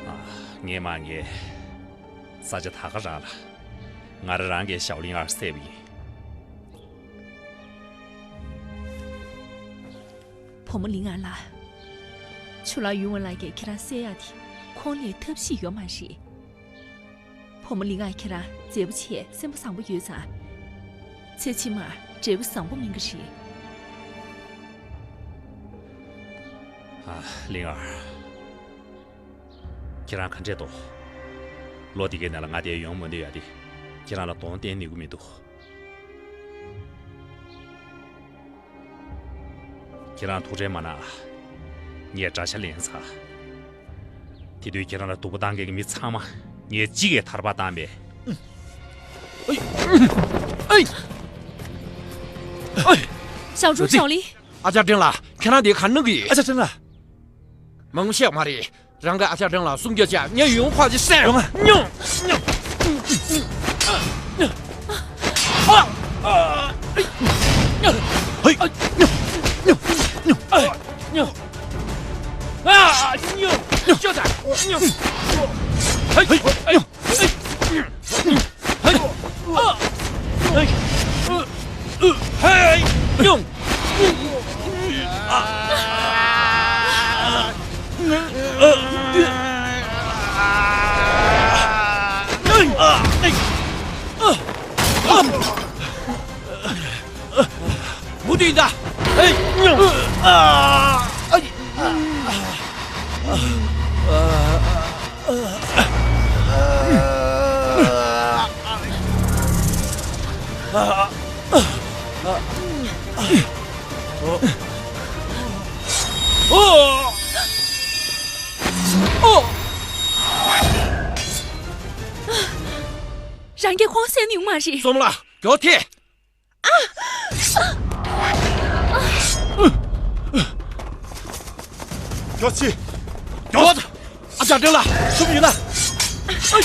ཨ། ངས་མ་ངས། ས་ཆ་ད་ག་རང་ལ། ང་རང་རང་གིས་ཞའོ་ལིང་ཨར་བསད་པ་ཡིན། བུ་མོ་ལིང་ཨར་ལགས། ཆུ་ལགས་ཡུས་ཝེན་ལགས་ཀྱིས་ཁྱེད་རང་བསད་ཡག་དེ་ཁོང་ལས་ཐབས་ཤེས་ཡོད་མ་རེད། བུ་མོ་ལིང་ཨར་ཁྱེད་རང་མཛེས་པོ་བྱས་སེམས་པ་བཟང་པོ་ཡོད་ཙང་། ཚེ་ཕྱི་མར་འབྲས་བུ་བཟང་པོ་སྨིན་གི་རེད། ཨ། ལིང་ཨར། ཁྱེད་རང་ག་འདྲས་འདུག་ལོ་འདི་གའི་ནང་ལ་ང་དེར་ཡོང་མ་འདོད་ཡ་དེ་ཁྱེད་རང་ལ་གདོང་བསྟན་ནུས་ཀྱི་མི་འདུག་ཁྱེད་རང་ཐུགས་ཁྲལ་མ་གནང་། ངས་དགྲ་ཤ་ལེན་ཚར། དེ་དུས་ཁྱེད་རང་ལ་སྡུག་པོ་བཏང་མཁན་གྱི་མི་ཚང་མ་ངས་གཅིག་གིས་ཐར་པ་བཏང་པས། ཨེ། ཨེ། ཨེ། ཞའོ་ཀྲུང་། ཞའོ་ལི། ཨ་ཅག་ཀྲེང་ལགས། ཁྱེད་རང་འདི་ག་གནང་གི་ཡོད། ཨ་ཅག་ཀྲེང་ལགས། མང་པོ་བཤད་མ་རེད། རང་གི་ཨ་ཅག་ཀྲེང་ལ་སྲུང་སྐྱོབ་བྱ། ངས་ཡུན་ཧྭ་ཅིག་བསད། ཡོང་ང་། ཉོ། ཉོ། ཨ། ཨ། ཉོ། ཉོ། ཉོ། ཉོ། ཨ། ཉོ། ཉོ། ཤོག་ད། ཉོ། ཧེ། ཉོ། ཧེ། ཨ། ཧེ། ཉོ། མུ་མཐུད་ད། ཨེ། ཨ། ཨ། རང་གིས་ཁོང་བསད་ནི་ཡོང་མ་རེད། སོམ་ལ་མགྱོགས་ཐེ། མགྱོགས་ཕྱིན། མགྱོགས། ཨ་ཅག་ཀྲེང་ལགས། ཤུབ་ཡིན་ན། ཨ། ཨ།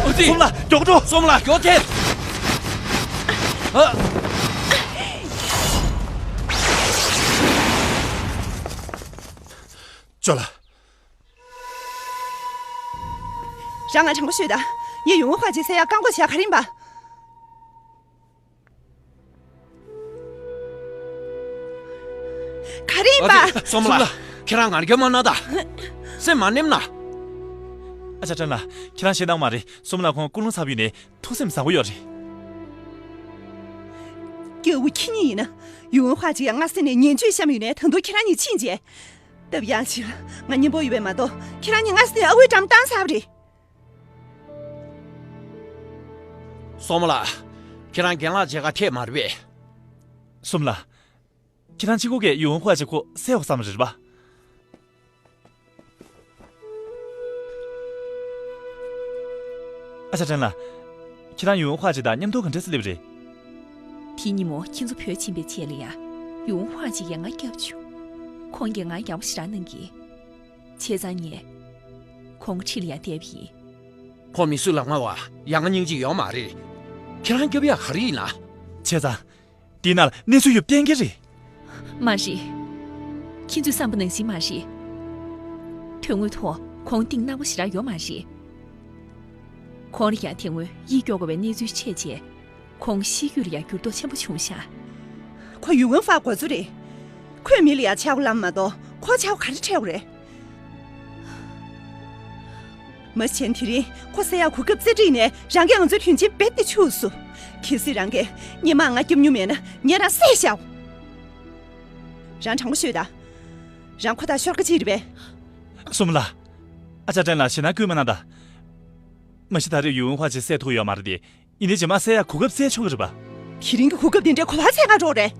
ཨ། སོམ་ལ་མགྱོགས་འགྲོ། སོམ་ལ་མགྱོགས་ཐེ། ཨ། ཅོ་ལགས། རང་ང་དྲང་པོ་ཤོད་དང་། ངས་ཡུང་ཧྭ་ཅི་བསད་ཡག་བཀག་འགོག་བྱས་ག་རེ་ཡིན་པ། ག་རེ་ཡིན་པ། ཨ་ཙི། སོམ་ལ། ཁྱེད་རང་ང་རྒྱལ་མ་གནང་ད། སེམས་མ་ནེམ་ན། ཨ་ཅག་ཀྲེན་ལགས། ཁྱེད་རང་ཞེད་སྣང་མ་རེད། སོམ་ལ་ཁོང་ཀུན་སློང་ཚ་པོ་ཡིན་ནས་ཐུགས་སེམས་བཟང་པོ་ཡོད་རེད། སྐྱེ་བོ་ཁྱེད་གཉིས་ཡིན་ན། ཡུང་ཧྭ་ཅི་ཡ་སྔ་ས་ནས་ཉེས་བཅོས་བཤམས་ཡོད་ནས་ད་དུང་ཁྱེད་རང་གཉིས་ཕྱིན་རྗེས། སྟབས་ཡག་ཅིག་ལ་ང་མཉེས་པོ་ཡོད་པས་མ་གཏོགས་ཁྱེད་རང་གཉིས་སྔ་ས་ནས་ཨ་ཁུའི་འགྲམ་བཏང་ཚར་བ་རེད། སོམ་ལ། ཁྱེད་རང་རྒན་ལགས་མཇལ་ཁ་ཐེབས་མ་རེད་པས། སོམ་ལ། ཁྱེད་རང་གཅིག་པོ་གིས་ཡུང་ཧྭ་ཅི་ཁོ་བསད་ཡོད་བསམ་རེད་པ། ཨ་ཅག་ཀྲེན་ལགས། ཁྱེད་རང་ཡུང་ཧྭ་ཅི་དང་མཉམ་དུ་ག་འདྲས་སེ་སླེབས་རེད། དེ་ཉིན་མོ་ཁྱེད་ཚོ་བུད་ཕྱིན་པའི་རྗེས་ལ་ཡ། ཡུང་ཧྭ་ཅི་ཡིས་ང་སྐྱབས་བྱུང་། ཁོང་གིས་ང་ཡག་པོ་ཞེ་དྲག་གནང་གི། བྱས་ཙང་ངས་ཁོང་ཁྲིད་ལ་ཡ་བསྡད་པ་ཡིན། ཁོང་མི་གསོད་ལག་དམར་བ་ཡ་ང་སྙིང་རྗེ་ཡོད་མ་རེད། ཁྱེད་རང་སྐྱོབ་ཡག་ག་རེ་ཡིན་ན། བྱས་ཙང་། དེའི་ནང་ལ་གནས་ཚུལ་ཡོད་པ་གཏན་འཁེལ་རེད། མ་རེད། ཁྱེད་ཚོས་བསམ་པ་ནང་བཞིན་མ་རེད། དོན་དངོས་ཐོག་ཁོང་གཏིང་ནག་པོ་ཞེ་དྲག་ཡོད་མ་རེད། ཁོང་ལ་ཡང་དེ་སྔོན་ཡིད་སྐྱོ་དགོས་པའི་གནས་ཚུལ་འཕྲད་རྗེས། ཁོང་ཤི་རྒྱུ་ལ་ཡང་འགྱུར་ལྡོག་ཆེན་པོ་བྱུང་ཤག་ཁོ་ཡུང་ཧྥ་གོ་ཚོད་རེད། ཁོས་མི་ལ་ཡང་ཆག་སྒོ་ལངས་མ་གཏོགས་ཁོ་ཆག་སྒོ་ག་རེ་འཕྲད་དགོས་རེད། མ་གཞི་དེ་རིང་ཁོ་བསད་ཡག་གོ་སྐབས་རྩེ་གྲིག་ནས་རང་གིས་ང་ཚོའི་དོན་ཆེན་རྦད་དེ་འཕྱུགས་སོང་། གལ་སྲིད་རང་གིས་སྔོན་མ་ང་སྐྱོབ་མྱོང་མེད་ན་ངས་རང་བསད་བཞག་རང་དྲང་པོ་ཤོད་ད། རང་ཁོ་དང་ཤོར་ཁ་ཅིག་རེད་པས། སོམ་ལ། ཨ་ཅག་ཀྲེན་ལགས་ཞེད་སྣང་སྐུལ་མ་གནང་ད། མ་གཞི་ད་རེས་ཡུང་ཧྭ་ཅི་བསད་ཐུབ་ཡོད་མ་རེད་དེ། ཡིན་ནའི་རྗེས་མ་བསད་ཡག་གོ་སྐབས་བཙལ་ཆོག་གི་རེད་པ། དེ་རིང་གི་གོ་སྐབས་དེ་འདྲའི་གོ་བ་འཚོལ་ག་འགྲོ་རེད།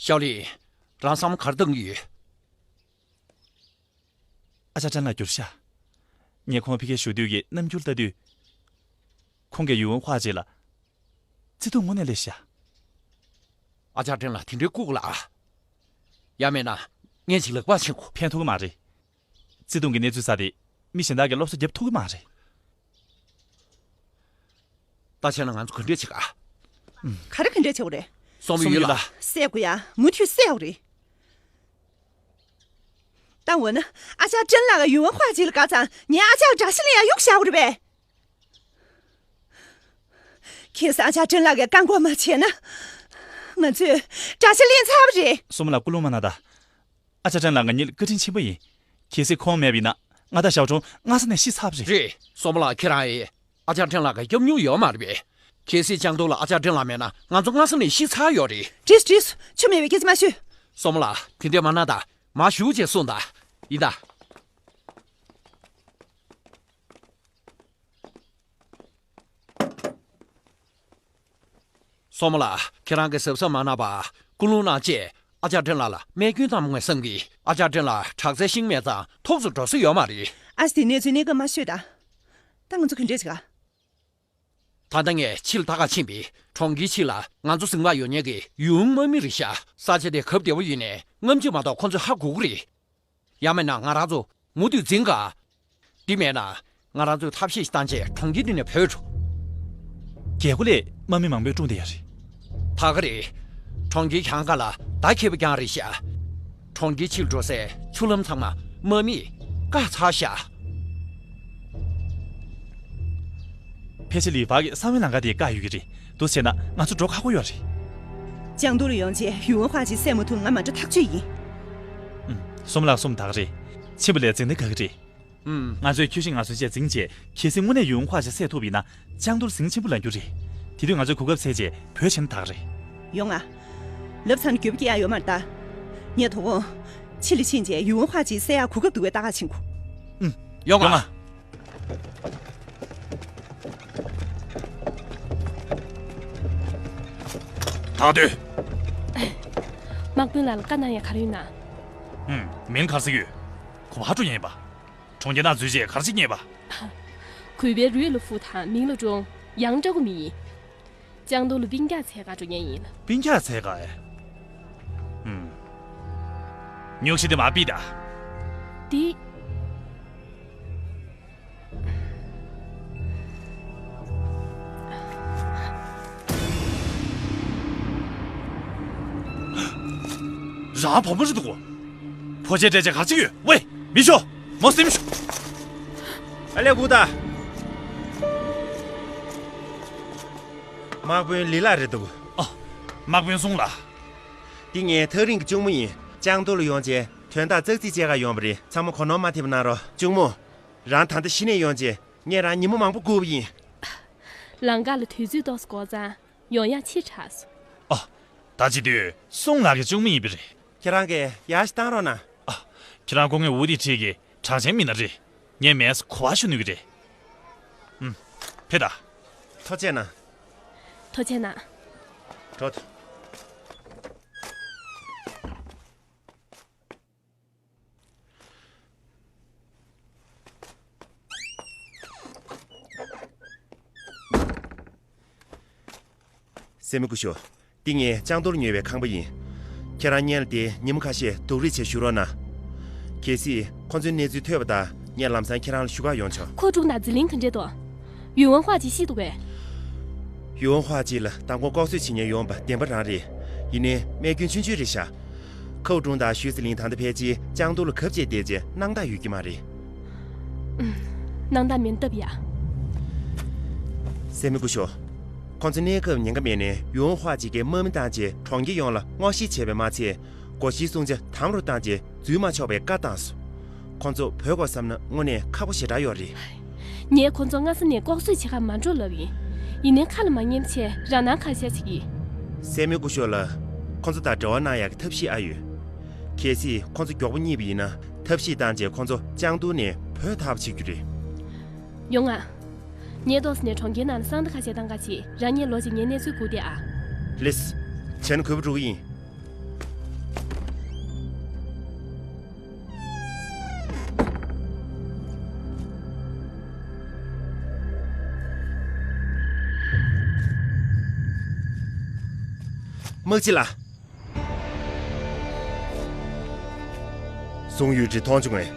ཤའོ་ལི། རང་བསམ་བློ་ག་རེ་བཏང་གི་ཡོད། ཨ་ཅག་ཀྲེན་ལགས་འགྱུར་ཤག་ངས་ཁོང་ཕ་གིར་བཞུགས་དུས་ཀྱི་རྣམ་འགྱུར་ལྟ་དུས། ཁོང་གིས་ཡུང་ཧྭ་ཅི་ལ་བརྩེ་དུང་དངོས་གནས་སླེབས་ཤག་ཨ་ཅག་ཀྲེན་ལགས་དེ་འདྲའི་ལྐུགས་ལ། ཡང་མིན་ན། ངས་ཅིག་ལག་པ་འཆང་གོ། ཕན་ཐོགས་ཀྱི་མ་རེད། བརྩེ་དུང་གི་གནས་ཚུལ་ཟེར་དེ། མི་གཞན་དག་གིས་སློབ་གསོ་རྒྱབ་ཐུབ་ཀྱི་མ་རེད། ད་བྱས་ན་ང་ཚོ་ག་འདྲས་བྱེད་ག་ག་རེ་ག་འདྲས་བྱེད་དགོས་རེད། སོམ་ཡུལ་ལ། བསད་དགོས་ཡ། མུ་མཐུད་བསད་དགོས་རེད། ད་འོ་ན། ཨ་ཅག་ཀྲེན་ལགས་ཀྱིས་ཡུང་ཧྭ་ཅི་ལ་དགའ་ཙང་ངས་ཨ་ཅག་ལ་དགྲ་ཤ་ལེན་ཡ་གཡུགས་བཞག་དགོས་རེད་པས། གལ་སྲིད་ཨ་ཅག་ཀྲེན་ལགས་ཀྱིས་བཀག་འགོག་མ་བྱས་ན། ང་ཚོས་དགྲ་ཤ་ལེན་ཚར་བ་རེད། སོམ་ལགས་སྐུལ་སློང་མ་གནང་ད། ཨ་ཅག་ཀྲེན་ལགས་ང་གཉིས་ལ་བཀའ་དྲིན་ཆེན་པོ་ཡིན། གལ་སྲིད་ཁོང་མེད་པ་ཡིན་ན་ང་དང་ཞའོ་ཁྲུང་སྔ་ས་ནས་ཤི་ཚར་བ་རེད། རེད། སོམ་ལགས་ཁྱེད་རང་ཡིས་ཨ་ཅག་ཀྲེན་ལགས་ཀྱི་སྐྱོབ་མྱོང་ཡོད་མ་རེད་པས། གལ་སྲིད་ལྕང་ཏོ་ལ་ཨ་ཅག་ཀྲེན་ལགས་མེད་ན་ང་ཚོ་སྔ་ས་ནས་ཤི་ཚར་ཡོད་རེད། བྲིས་བྲིས། ཆུ་མེད་པའི་སྐད་ཆ་མ་ཤོད། སོམ་ལགས་དེ་འདྲས་མ་གནང་ད། མར་བཞུགས་བྱས་གསུངས་ད། ཡིན་ད། སོ་མོ་ལགས། ཁྱེད་རང་གིས་གཟབ་གཟབ་མ་གནང་བར་ཀུན་སློང་གནང་བྱས་ཨ་ཅག་ཀྲེན་ལགས་ལ་རྨས་སྐྱོན་བཏང་ངེས་བསམ་གྱིས། ཨ་ཅག་ཀྲེན་ལགས་དྲག་རྩལ་ཤེས་མེད་ཙང་ཐོག་ཙམ་འགྲོ་ས་ཡོད་མ་རེད། ཨ་ཙི། དེ་གནས་ཚུལ་གནས་སྐབས་མ་ཤོད་ད། ད་ང་ཚོ་ག་འདྲས་བྱེད་ག་ད་ལྟ་ངས་ཕྱི་ལ་ལྟ་ག་ཕྱིན་པས། གྲོང་ཁྱེར་ཕྱི་ལ་ང་ཚོ་ཟིང་ལ་ཡོད་མཁན་གྱི་ཡུའུ་དམག་མི་རེད་ཤག་ས་ཆ་དེ་གབ་བདེ་བོ་ཡིན་ནའི་རྔམ་བརྗིད་མ་གཏོགས་ཁོ་ཚོས་ཧ་གོ་གི་རེད། ཡང་མིན་ན་ང་རང་ཚོ་མུ་མཐུད་འཛིང་ག་དེ་མེད་ན་ང་རང་ཚོས་ཐབས་ཤེས་ཤིག་བཏང་བྱས་གྲོང་ཁྱེར་འདི་ནས་བྲོས་འགྲོ། རྒྱལ་སྒོ་ལས་དམག་མི་མང་པོས་སྲུང་བསྡད་ཡོད་རེད། ད་ག་རེད། གྲོང་ཁྱེར་གྱང་ཁ་ལ་མདའ་འཁྱེར་བ་རྐྱང་རེད་ཤག་གྲོང་ཁྱེར་ཕྱིར་འགྲོ་སའི་ཆུ་ལམ་ཚང་མ་དམག་མིས་བཀག་ཚར་ཤག་ཕལ་ཆེར་ལི་ཧྥ་གིས་གསང་བའི་ལམ་ཁ་དེ་བཀག་ཡོད་ཀྱི་རེད། འདུག་བྱས་ན་ང་ཚོ་འགྲོ་ཁག་པོ་ཡོད་རེད། ལྕང་ཏོ་ལ་ཡོང་རྗེས་ཡུའུ་ཧྭ་ཅི་བསད་མ་ཐུབ་ང་མ་འགྲོ་ཐག་ཆོད་ཡིན། ཨུམ། སོ་མོ་ལགས། སོ་མོ་ད་ག་རེད། ཕྱིན་པ་ལས་འཛིང་ན་དགའ་གི་རེད། ཨུམ། ང་ཚོས་ཁྱོད་ཤི་ང་གསོན་བྱས་འཛིང་བྱས་གལ་སྲིད་དངོས་གནས་ཡུའུ་ཧྭ་ཅི་བསད་ཐུབ་པ་ཡིན་ན་ལྕང་ཏོ་ལ་ཟིང་ཆེན་པོ་ལངས་རྒྱུ་རེད། དེ་དུས་ང་ཚོས་གོ་སྐབས་བཙལ་བྱས་བྲོས་ཕྱིན་ན་དགའ་གི་རེད། ཡོང་ང་། ལབ་ཚར་ན་འགྱོད་པ་སྐྱེ་ཡག་ཡོད་མ་རེད་ད། ངས་དོ་དགོང་ཕྱི་ལ་ཕྱིན་བྱས་ཡུའུ་ཧྭ་ཅི་བསད་ཡག་གོ་སྐབས་འདུག་པས་ལྟ་ག་ཕྱིན་དགོས། ཨུམ། ཡོང་ང་། ཡོང་ང་། ཐག་དུས། དམག་དཔོན་ལགས་ལ་བཀའ་གནང་ཡ་ག་རེ་ཡོད་ན། ཧུམ། མིང་ག་རེ་ཟེར་གྱི་ཡོད། ག་པར་འགྲོ་མཁན་ཡིན་པ། གྲོང་ཁྱེར་ནང་འཛུལ་རྗེས་ག་རེ་བྱེད་མཁན་ཡིན་པ། གུས་པའི་རུས་ལ་ཧྥུ་དང་མིང་ལ་ཀྲོང་། ཡང་ཀྲོའུ་མི་ཡིན། ལྕང་ཏོ་ལ་སྤུན་ཀྱག་འཚོལ་ག་འགྲོ་མཁན་ཡིན། སྤུན་ཀྱག་འཚོལ་ག་ཨེ། ཧུམ། སྨྱོ་ཤ་དེ་མ་ཕུད་ད། དེ། རང་བུ་མོ་རེད་འདུག་གོ། ཕོ་ཆས་སྤྲད་བྱས་ག་རེ་བྱེད་ཀྱི་ཡོད། ཝེ། མི་ཤོག་མོ་སེམས་ཤོག་ཨ་ལས་སྒུག་ད། དམག་དཔོན་ལི་ལགས་རེད་འདུག་ཨ། དམག་དཔོན་སུང་ལགས། འདི་ངའི་ཐག་རིང་གི་གཅུང་མོ་ཡིན། ལྕང་ཏོ་ལ་ཡོང་བྱས་དོན་དག་ཙག་ཙིག་བྱེད་ག་ཡོང་བ་རེད། ཚང་མ་གོ་ནོར་མ་ཐེབས་གནང་རོགས། གཅུང་མོ། རང་ད་ལྟ་གཞི་ནས་ཡོང་བྱས་ངས་རང་ཉིན་མོ་མང་པོ་སྒུག་པ་ཡིན། ལམ་ཁ་ལ་དུས་ཚོད་ཏོག་ཙམ་འགོར་ཙང་ཡོང་ཡག་ཕྱི་དྲགས་སོང་། ཨ། ད་བྱེད་དུས་སུང་ལགས་ཀྱི་གཅུང་མོ་ཡིན་པ་རེད། ཁྱེད་རང་གིས་ཡར་ཞིག་བཏང་རོགས་གནང་། ཨ། ཁྱེད་རང་སྐུ་ངལ་འུ་དེ་ཁྲིད་ཀྱི་གྲགས་ཅན་མི་སྣ་རེད། ངས་མེད་གོ་བ་ཞུ་ནུས་ཀྱི་རེད། ཨུམ། ཕེབས་ད། ཐུགས་རྗེ་གནང་། ཐུགས་རྗེ་གནང་། འགྲོ་ཐུབ། སྲས་མོ་སྐུ་ཞབས། འདི་ངས་ལྕང་ཏོ་ལ་ཉོས་པའི་ཁང་པ་ཡིན། ཁྱེད་རང་སྔོན་ལ་དེ་ཉིན་མོ་ཁ་ཤས་སྡུག་རུས་བྱས་བཞུགས་རོགས་གནང་། གལ་སྲིད་ཁོ་ཚོའི་གནས་ཚུལ་ཐོས་པ་དང་ངས་ལམ་སང་ཁྱེད་རང་ལ་ཞུ་གར་ཡོང་ཆོག་ཁོ་ཀྲུང་དང་ཟི་ལིང་ག་འདྲས་འདུག་ཡུས་ཝུན་ཧྭ་ཅིག་ཤི་འདུག་གས། ཡུས་ཝུན་ཧྭ་ཅིག་ལ་མདང་དགོང་ལྐོག་གསོད་བྱེད་མཁན་ཡོང་བ་བདེན་པ་རང་རེད། ཡིན་ནའི་རྨས་སྐྱོན་ཆུང་ཆུང་རེད་ཤག་ཁའུ་ཀྲུང་དང་ཞུས་ཙི་ལིང་ད་ལྟ་ཕལ་ཆེར་ལྕང་ཏོ་ལ་གབ་བྱས་བསྡད་རྗེས་སྣང་དག་ཡོད་ཀྱི་མ་རེད། ཨུམ། སྣང་དག་མིན་སྟབས་ཡག་སྲས་མོ་སྐུ་ཞབས། ཁོང་ཚོ་གནས་སྐབས་ཉེན་ཁ་མེད་ནའི་ཡུས་ཝུན་ཧྭ་ཅིག་གིས་དམག་མི་བཏང་རྗེས་གྲོང་ཁྱེར་ཡོངས་ལ་སྔོག་བཤེར་བྱས་པས་མ་ཚད། སྒོ་བཞིའི་སྲུང་བྱ་དམ་རུ་བཏང་རྗེས་འཛུལ་མ་ཆོག་པའི་བཀའ་བཏང་སོང་། ཁོང་ཚོ་བྲོས་དགོས་བསམ་ན་དངོས་གནས་ཁག་པོ་ཞེ་དྲག་ཡོད་རེད། ངས་ཁོང་ཚོ་སྔ་ས་ནས་ལྐོག་གསོད་བྱེད་གར་མ་འགྲོ་ལབ་ཡིན། ཡིན་ནའི་ཁ་ལ་མ་ཉན་བྱས་རང་སྣང་ཁ་ཤས་བྱེད་ཀྱི། སྲས་མོ་སྐུ་ཞབས་ལགས། ཁོང་ཚོ་དང་འབྲེལ་བ་གནང་ཡག་གི་ཐབས་ཤེས་ཨ་ཡོད། གལ་སྲིད་ཁོང་ཚོ་མགྱོགས་པོ་རྙེད་པ་ཡིན་ན་ཐབས་ཤེས་བཏང་རྗེས་ཁོང་ཚོ་ལྕང་ཏོ་ནས་བྲོས་ཐར་བ་བྱེད་རྒྱུ་རེད། ཡོང་ང་། ངས་ཏོག་ཙམ་ནས་གྲོང་ཁྱེར་ནང་ལ་སང་ད་ཁ་ཤས་བཏང་ག་བྱེད། རང་གཉིས་ལོག་ཅིག་ངའི་གནས་ཚུལ་སྒུག་བསྡད་ཨ། ལེས། བྱས་ན་གུས་པ་འགྲོ་གི་ཡིན། དམག་སྤྱི་ལགས། སུང་ཡུས་ཀྲི་མཐོང་བྱུང་ངས།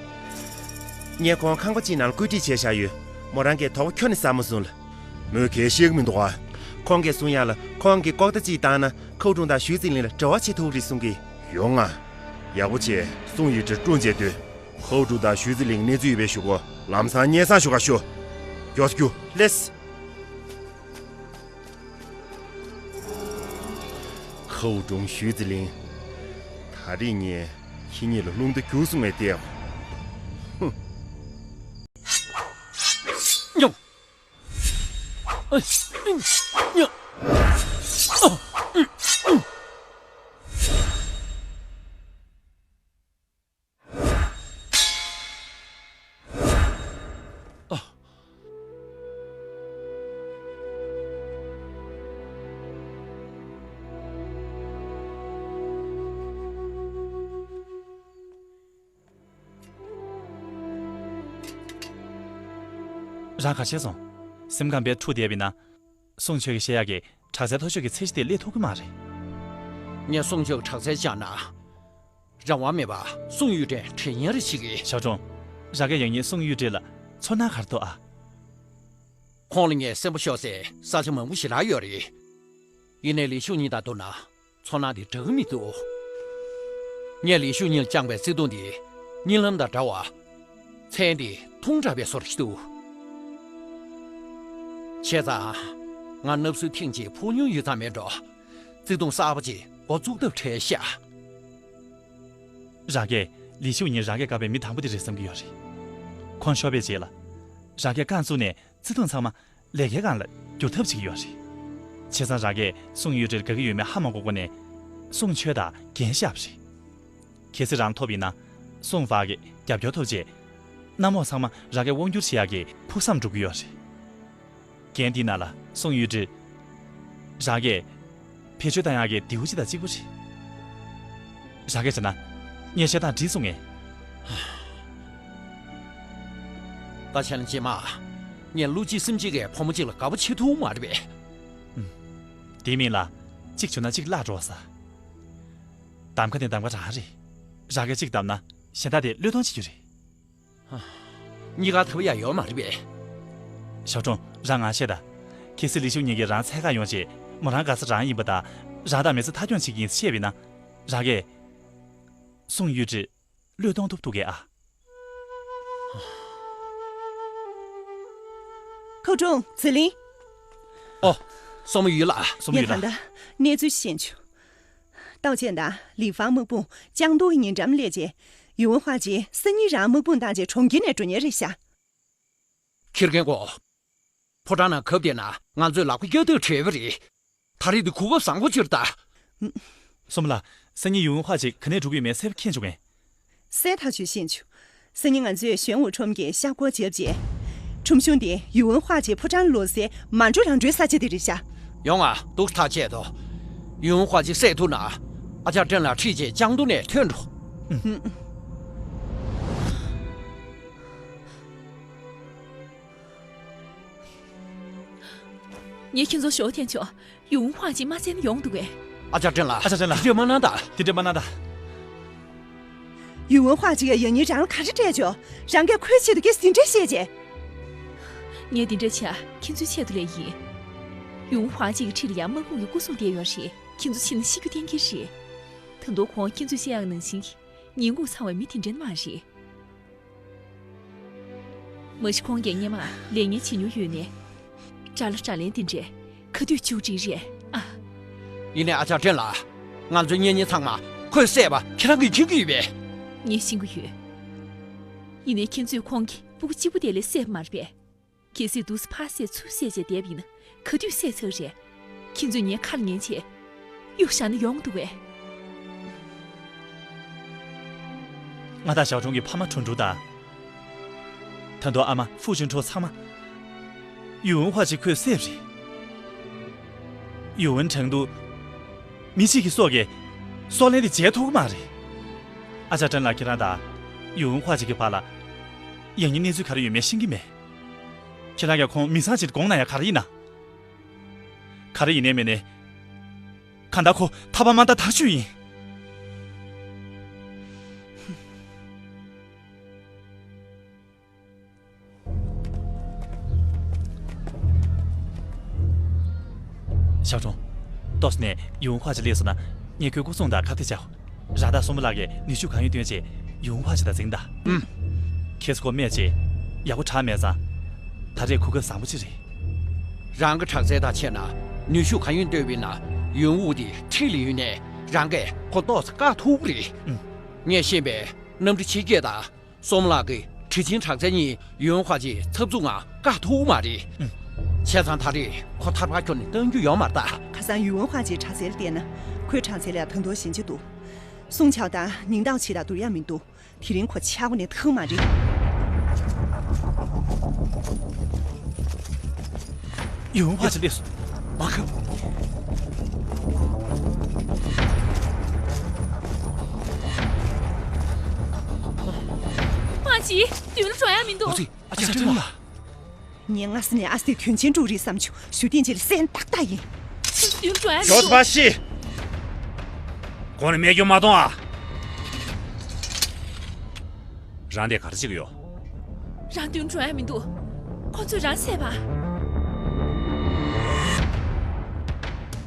ངས་ཁོང་ཁང་པ་གཅིག་ནང་ལ་བཀོད་སྒྲིག་བྱས་བཞག་ཡོད། མོ་རང་གིས་དོགས་པ་ཁྱོན་ནས་ཟ་མ་སོང་ལ། མོས་གལ་ཤེས་ཀྱི་མི་འདུག་ཨ། ཁོང་གིས་གསུང་ཡག་ལ་ཁོང་གིས་ལྐོག་བརྡ་གཅིག་བཏང་ན་ཁའུ་ཀྲུང་དང་ཞུས་ཙི་ལིང་ལ་འབྲེལ་བ་བྱེད་ཐུབ་ཀྱི་རེད་གསུང་གི། ཡོང་ང་། ཡག་པོ་བྱས་སུང་ཡུས་ཀྲི་བཀྲོངས་རྗེས་སྡོད། ཁའུ་ཀྲུང་དང་ཞུས་ཙི་ལིང་གནས་ཚུལ་ཡོད་པའི་གཞུག་གུ་ལམ་སང་སྙན་སེང་ཞུ་ག་ཤོག་མགྱོགས་སེ་རྒྱུགས། ལེས། ཁའུ་ཀྲུང་ཞུས་ཙི་ལིང་། ད་རེས་ངས་ཁྱེད་གཉིས་ལ་རླུང་རྟ་རྒྱུག་སོང་བས་བལྟས། ཧུམ། ཉོ། ཨ། ཉོ། ཨ། རང་ག་བྱས་སོང་། སེམས་ཁམས་དཔེ་འཁྲུག་བསྡད་པ་ཡིན་ན། སུང་ཆོས་ཀྱིས་བཤད་ཡག་གི་དྲག་རྩལ་མཐོ་ཤོས་ཀྱི་ཚད་གཞི་དེ་སླེབས་ཐུབ་ཀྱི་མ་རེད། ངས་སུང་ཆོས་ཀྱི་དྲག་རྩལ་སྦྱངས་ན། རང་དབང་མེད་པར་སུང་ཡུས་ཀྲི་དྲན་ཉེ་རེ་ཞིག་གིས། ཞའོ་ཀྲུང་། རང་གིས་ཡང་སྙིང་སུང་ཡུས་ཀྲི་ལ་ཚོར་སྣང་ག་རེ་འདུག་ཨ། ཁོང་ལ་ངས་སེམས་པ་ཤོར་སའི་ས་ཆ་མང་པོ་ཞེ་དྲག་ཡོད་རེད། ཡིན་ནའི་ལི་ཤུ་ཉིན་དང་བསྡུར་ན་ཚོར་སྣང་དེ་འདྲ་གི་མི་འདུག་ངས་ལི་ཤུ་ཉིན་ལ་བཅངས་པའི་བརྩེ་དུང་དེ་རྨི་ལམ་དང་འདྲ་བར། མཚན་དེ་ཐུང་དྲགས་པའི་བཟོ་འདྲ་ཞིག་འདུག་བྱས་ཙང་། ང་ནབ་སུའི་ཐེངས་གཅིག་ཕོག་མྱོང་ཡོད་ཙང་མེད་འགྲོ། བརྩེ་དུང་གསར་པ་ཅིག་འགོ་བཙུགས་ཐབས་བྲལ་ཤག་རང་གིས་ལི་ཤུ་ཉིན་རང་གིས་བཀག་པའི་མི་དང་པོ་དེ་རེད་བསམ་གྱི་ཡོད་རེད། ཁོང་ཤོར་བའི་རྗེས་ལ། རང་གིས་རྐང་བཙུགས་ནས་བརྩེ་དུང་ཚང་མ་ལས་ཀའི་སྒང་ལ་བསྒྱུར་ཐབས་བྱེད་ཀྱི་ཡོད་རེད། བྱས་ཙང་རང་གིས་སུང་ཡུས་ཀྲིར་དགའ་གི་ཡོད་མེད་ཧ་མ་གོ་གོང་ནས་སུང་ཆོས་དང་འགན་བཞག་པ་རེད། གལ་སྲིད་རང་ཐོབ་ཡིན་ན། སུང་ཧྥ་གི་རྒྱབ་སྐྱོར་ཐོབ་རྗེས། གནམ་འོག་ཚང་མ་རང་གིས་དབང་བསྒྱུར་བྱེད་ཡག་གི་ཕུགས་བསམ་འགྲུབ་ཀྱི་ཡོད་རེད། འགན་འདིའི་ནང་ལ་སུང་ཡུས་ཀྲི། རང་གིས་བེད་སྤྱོད་བཏང་ཡག་གི་མདེའུ་གཅིག་དང་གཅིག་པ་རེད། རང་གིས་བྱས་ན་ངས་བཤད་སྟངས་འགྲིག་སོང་ངས། ད་བྱས་ན་རྗེས་མ་ངས་བློ་གཅིག་སེམས་གཅིག་གིས་བུ་མོ་གཅིག་ལ་དགའ་པོ་བྱེད་ཐུབ་མ་རེད་པས། ཨུམ། དེའི་མིང་ལ་གཅིག་བྱུང་ན་གཅིག་བརླག་འགྲོ་བ་ས། གདམ་ཁ་ནི་གདམ་ཁ་རང་རེད། རང་གིས་གཅིག་བདམས་ན་གཞན་དག་དེ་བློས་གཏོང་བྱེད་རྒྱུ་རེད། གཉིས་ཀ་ཐོབ་ཡག་ཡོད་མ་རེད་པས། ཞའོ་ཀྲུང་། རང་ང་བཤད་དང་། གལ་སྲིད་ལི་ཤུ་ཉིན་གྱིས་རང་འཚོལ་གར་ཡོང་རྗེས་མོ་རང་དགའ་ས་རང་ཡིན་པ་དང་། རང་དང་མི་ཚེ་མཐའ་འཁྱོངས་བྱེད་ཀྱི་ཡིན་ཟེར་བཤད་པ་ཡིན་ན། རང་གིས། སུང་ཡུས་ཀྲི་བློས་གཏོང་ཐུབ་ཐུབ་གས་ཨ། ཁོ་ཀྲུང་ཚེ་ལིང་། ཨོ། སོང་མོ་ཡུས་ལགས། སོང་མོ་ངས་ཡུས་ད་ལགས། ལྟ་གནས་ཚུལ་ཤེས་བྱུང་། ཏའོ་ཅན་དང་ལི་ཧྥང་དམག་དཔུང་ཅང་ཏུའུ་གི་ཉེ་འགྲམ་སླེབས་རྗེས། ཡུས་ཝུན་ཧྭ་ཅི་སང་ཉིན་རང་དམག་དཔུང་བཏང་རྗེས་གྲོང་ཁྱེར་ནས་འགྲོ་མཁན་རེད་ཤག་ཁྱི་རྒན་གོ། ཕོ་བྲང་ནང་གབ་བསྡད་ན་ང་ཚོས་ལག་པ་བཀྱག་སྟེ་བྲེལ་བ་རེད། ད་རེས་འདི་གོ་སྐབས་བཟང་པོ་ཅིག་རེད་ད། སོང་མོ་ལགས། སང་ཉིན་ཡུས་ཝུན་ཧྭ་ཅི་ག་ནས་འགྲོ་གི་ཡོད་མེད་གསལ་པོ་མཁྱེན་བྱུང་ངས། གསལ་ཐག་ཆོད་ཤེས་བྱུང་། སང་ཉིན་ང་ཚོས་ཞོན་ཝུ་ཁྲོམ་གྱི་ཤར་སྐོར་བརྒྱབ་རྗེས། ཁྲོམ་གཞུང་དེ་ཡུས་ཝུན་ཧྭ་ཅི་ཕོ་བྲང་ལོགས་སའི་མལ་གྲོ་རང་གྲོལ་ས་ཆ་དེ་རེད་ཤག་ཡོང་ང་། འདུག་སེ་ཐག་བཅད་དོ། ཡུས་ཝུན་ཧྭ་ཅི་བསད་ཐུབ་ན། ཨ་ཅག་ཀྲེན་ལགས་ཁྲིད་བྱས་ཅང་ཏུའུ་ནས་ཐོན་འགྲོ། ངས་ཁྱེད་ཚོར་ཞོགས་ཐན་ཆོག་ཡུས་ཧྭ་ཅི་མ་བསད་ན་ཡོང་འདུག་གས། ཨ་ཅག་ཀྲེན་ལགས། ཨ་ཅག་ཀྲེན་ལགས། དེ་འདྲས་མ་གནང་ད། དེ་འདྲས་མ་གནང་ད། ཡུས་ཧྭ་ཅི་ཡིས་ཡང་སྙིང་རང་ལ་ག་རེ་སྤྲད་ཆོག་རང་གིས་ཁོའི་ཆེད་དུ་སྐད་ཟིན་བྲིས་བཤད་རྗེས། ངས་འདི་འདྲས་བྱས་ཁྱེད་ཚོའི་ཆེད་དུ་ལས་ཡིན། ཡུས་ཧྭ་ཅི་གི་འཁྲིས་ལ་ཡང་དམག་དཔུང་གི་སྐུ་སྲུང་བསྡད་ཡོད་རེད། ཁྱེད་ཚོ་ཕྱིན་ན་ཤི་རྒྱུ་གཏན་འཁེལ་རེད། ད་དུང་ཁོང་ཁྱེད་ཚོས་བཤད་ཡག་ནང་བཞིན་གྱི་ཉིན་གུང་ཚང་བའི་མི་དེ་འདྲས་མ་རེད། མ་གཞི་ཁོང་གིས་སྔོན་མ་ལས་ངན་བྱེད་མྱོང་ཡོད་ནས། དགྲ་ལ་དགྲ་ལན་དེ་འདྲས་ག་དུས་བྱུག་འགྲིག་རེད་ཨ། ཡིན་ནའི་ཨ་ཅག་ཀྲེན་ལགས། ང་ཚོའི་གཉེན་ཉེ་ཚང་མ་ཁོས་བསད་པ་ཁྱེད་རང་གིས་མཁྱེན་གྱི་ཡོད་པས། ངས་ཤེས་ཀྱི་ཡོད། ཡིན་ནའི་ཁྱེད་ཚོས་ཁོང་གི་སྤུ་གུ་གཅིག་པུ་དེ་ལས་བསད་པ་མ་རེད་པས། གལ་སྲིད་འདུག་སེ་ཕར་བསད་ཚུར་བསད་བྱས་བསྡད་པ་ཡིན་ན་ག་དུས་བསད་ཚར་རེད། ཁྱེད་ཚོས་ངའི་ཁ་ལ་ཉན་བྱས་གཡུག་བཞག་ན་ཡོང་འདུག་གས། ང་དང་ཞའོ་ཀྲུང་གི་ཕ་མ་ཁྲུང་ཀྲུང་དང་། ད་དུང་ཨ་མ་ཧྥུ་ཅིན་ཁྲོ་ཚང་མ་ཡུས་ཝུན་ཧྭ་ཅི་ཁོས་བསད་པ་རེད། ཡུས་ཝུན་ཁྲང་ཏུའུ་མི་གཅིག་གི་སྲོག་གིས་སྲོག་ལན་དེ་འཇལ་ཐུབ་ཀྱི་མ་རེད། ཨ་ཅག་ཀྲེན་ལགས། ཁྱེད་རང་དང་ཡུས་ཝུན་ཧྭ་ཅི་གི་བར་ལ་ཡང་སྙིང་གནས་ཚུལ་ག་རེ་ཡོད་མེད་ཤེས་ཀྱི་མེད། ཁྱེད་རང་གིས་ཁོང་མི་ཚང་ཅིག་དགོངས་ན་ཡང་ག་རེ་ཡིན་ན། ག་རེ་ཡིན་ནའི་མིན་ནའི། གང་ལྟར་ཁོ་ཐར་པ་མ་ཐར་ཐག་ཆོད་ཡིན། ཞའོ་ཀྲུང་། ཏོག་ཙམ་ནས་ཡུས་ཧྭ་ཅི་སླེབས་སོང་ན་ངས་ཁོའི་སྐུ་སྲུང་དང་ཁ་གཏད་བྱའོ། རང་དང་སྲུ་མོ་ལགས་ཀྱིས་ནུས་ཤུགས་གང་ཡོད་བཏོན་བྱས་ཡུས་ཧྭ་ཅི་དང་འཛིང་དང་། ཨུམ། ཁྱེད་ཚོ་ཁོ་སྨྲས་བྱས་ཡག་པོ་དྲག་མེད་ཙང་། ད་རེས་གོ་སྐབས་བཟང་པོ་ཅིག་རེད། རང་གི་དྲག་རྩལ་དང་ཕྱད་ན་ནུས་ཤུགས་གང་ཡོད་བཏོན་པ་ཡིན་ན་ཡུས་ཧྭ་ཅི་འཁྲིས་ལ་ཡོད་ནའི་རང་གིས་ཁོ་ཏོག་ཙམ་བཀག་ཐུབ་ཀྱི་རེད། ཨུམ། ངས་ཤེས་པའི་གནམ་གྲུ་ཆེ་བརྒྱད་དང་། སྲུ་མོ་ལགས་ཀྱི་གྲི་ཆེན་དྲག་རྩལ་གཉིས་ཡུས་ཧྭ་ཅིའི་འཐབ་འཛུགས་ངང་བཀག་ཐུབ་མ་རེད། ཨུམ། བྱས་ཙང་ད་རེས་ཁོ་ཐར་པ་ཁྱོན་ནས་གཏང་རྒྱུ་ཡོད་མ་རེད་ད། ཁ་སང་ཡུས་ཧྭ་ཅིའི་དྲག་རྩལ་ལ་བལྟས་ན་ཁོའི་དྲག་རྩལ་ལས་ད་དུང་ཞན་ཆ་འདུག་སུང་ཆའོ་དང་ཉིང་ཏའོ་ཆི་དང་བསྡུར་ཡག་མི་འདུག་དེ་རིང་ཁོ་ཆག་སྒོ་ནས་ཐུག་མ་རེད། ཡུས་ཧྭ་ཅི་སླེབས་སོང་། མ་ཁབ། མ་གཞི་མདུན་ལ་འགྲོ་ཡག་མི་འདུག་ཨ་ཅག་ཀྲེན་ལགས། ངས་སྔ་ས་ནས་ཨ་སྟེ་དོན་ཆེན་འགྲུབ་རེད་བསམ་བྱུང་། ཞུ་སྟེང་ཅིག་ལ་སེམས་ཏག་ཏག་ཡིན། མདུན་འགྲོ་ཡག་མི་ཞོགས་འདུག་པ་ཤི། ཁོང་ལ་རྨས་སྐྱོན་མ་གཏོང་ཨ། རང་དེ་ག་རེ་བྱེད་ཀྱི་ཡོད། རང་མདུན་འགྲོ་ཡག་མི་འདུག་ཁོ་ཚོས་རང་བསད་པ།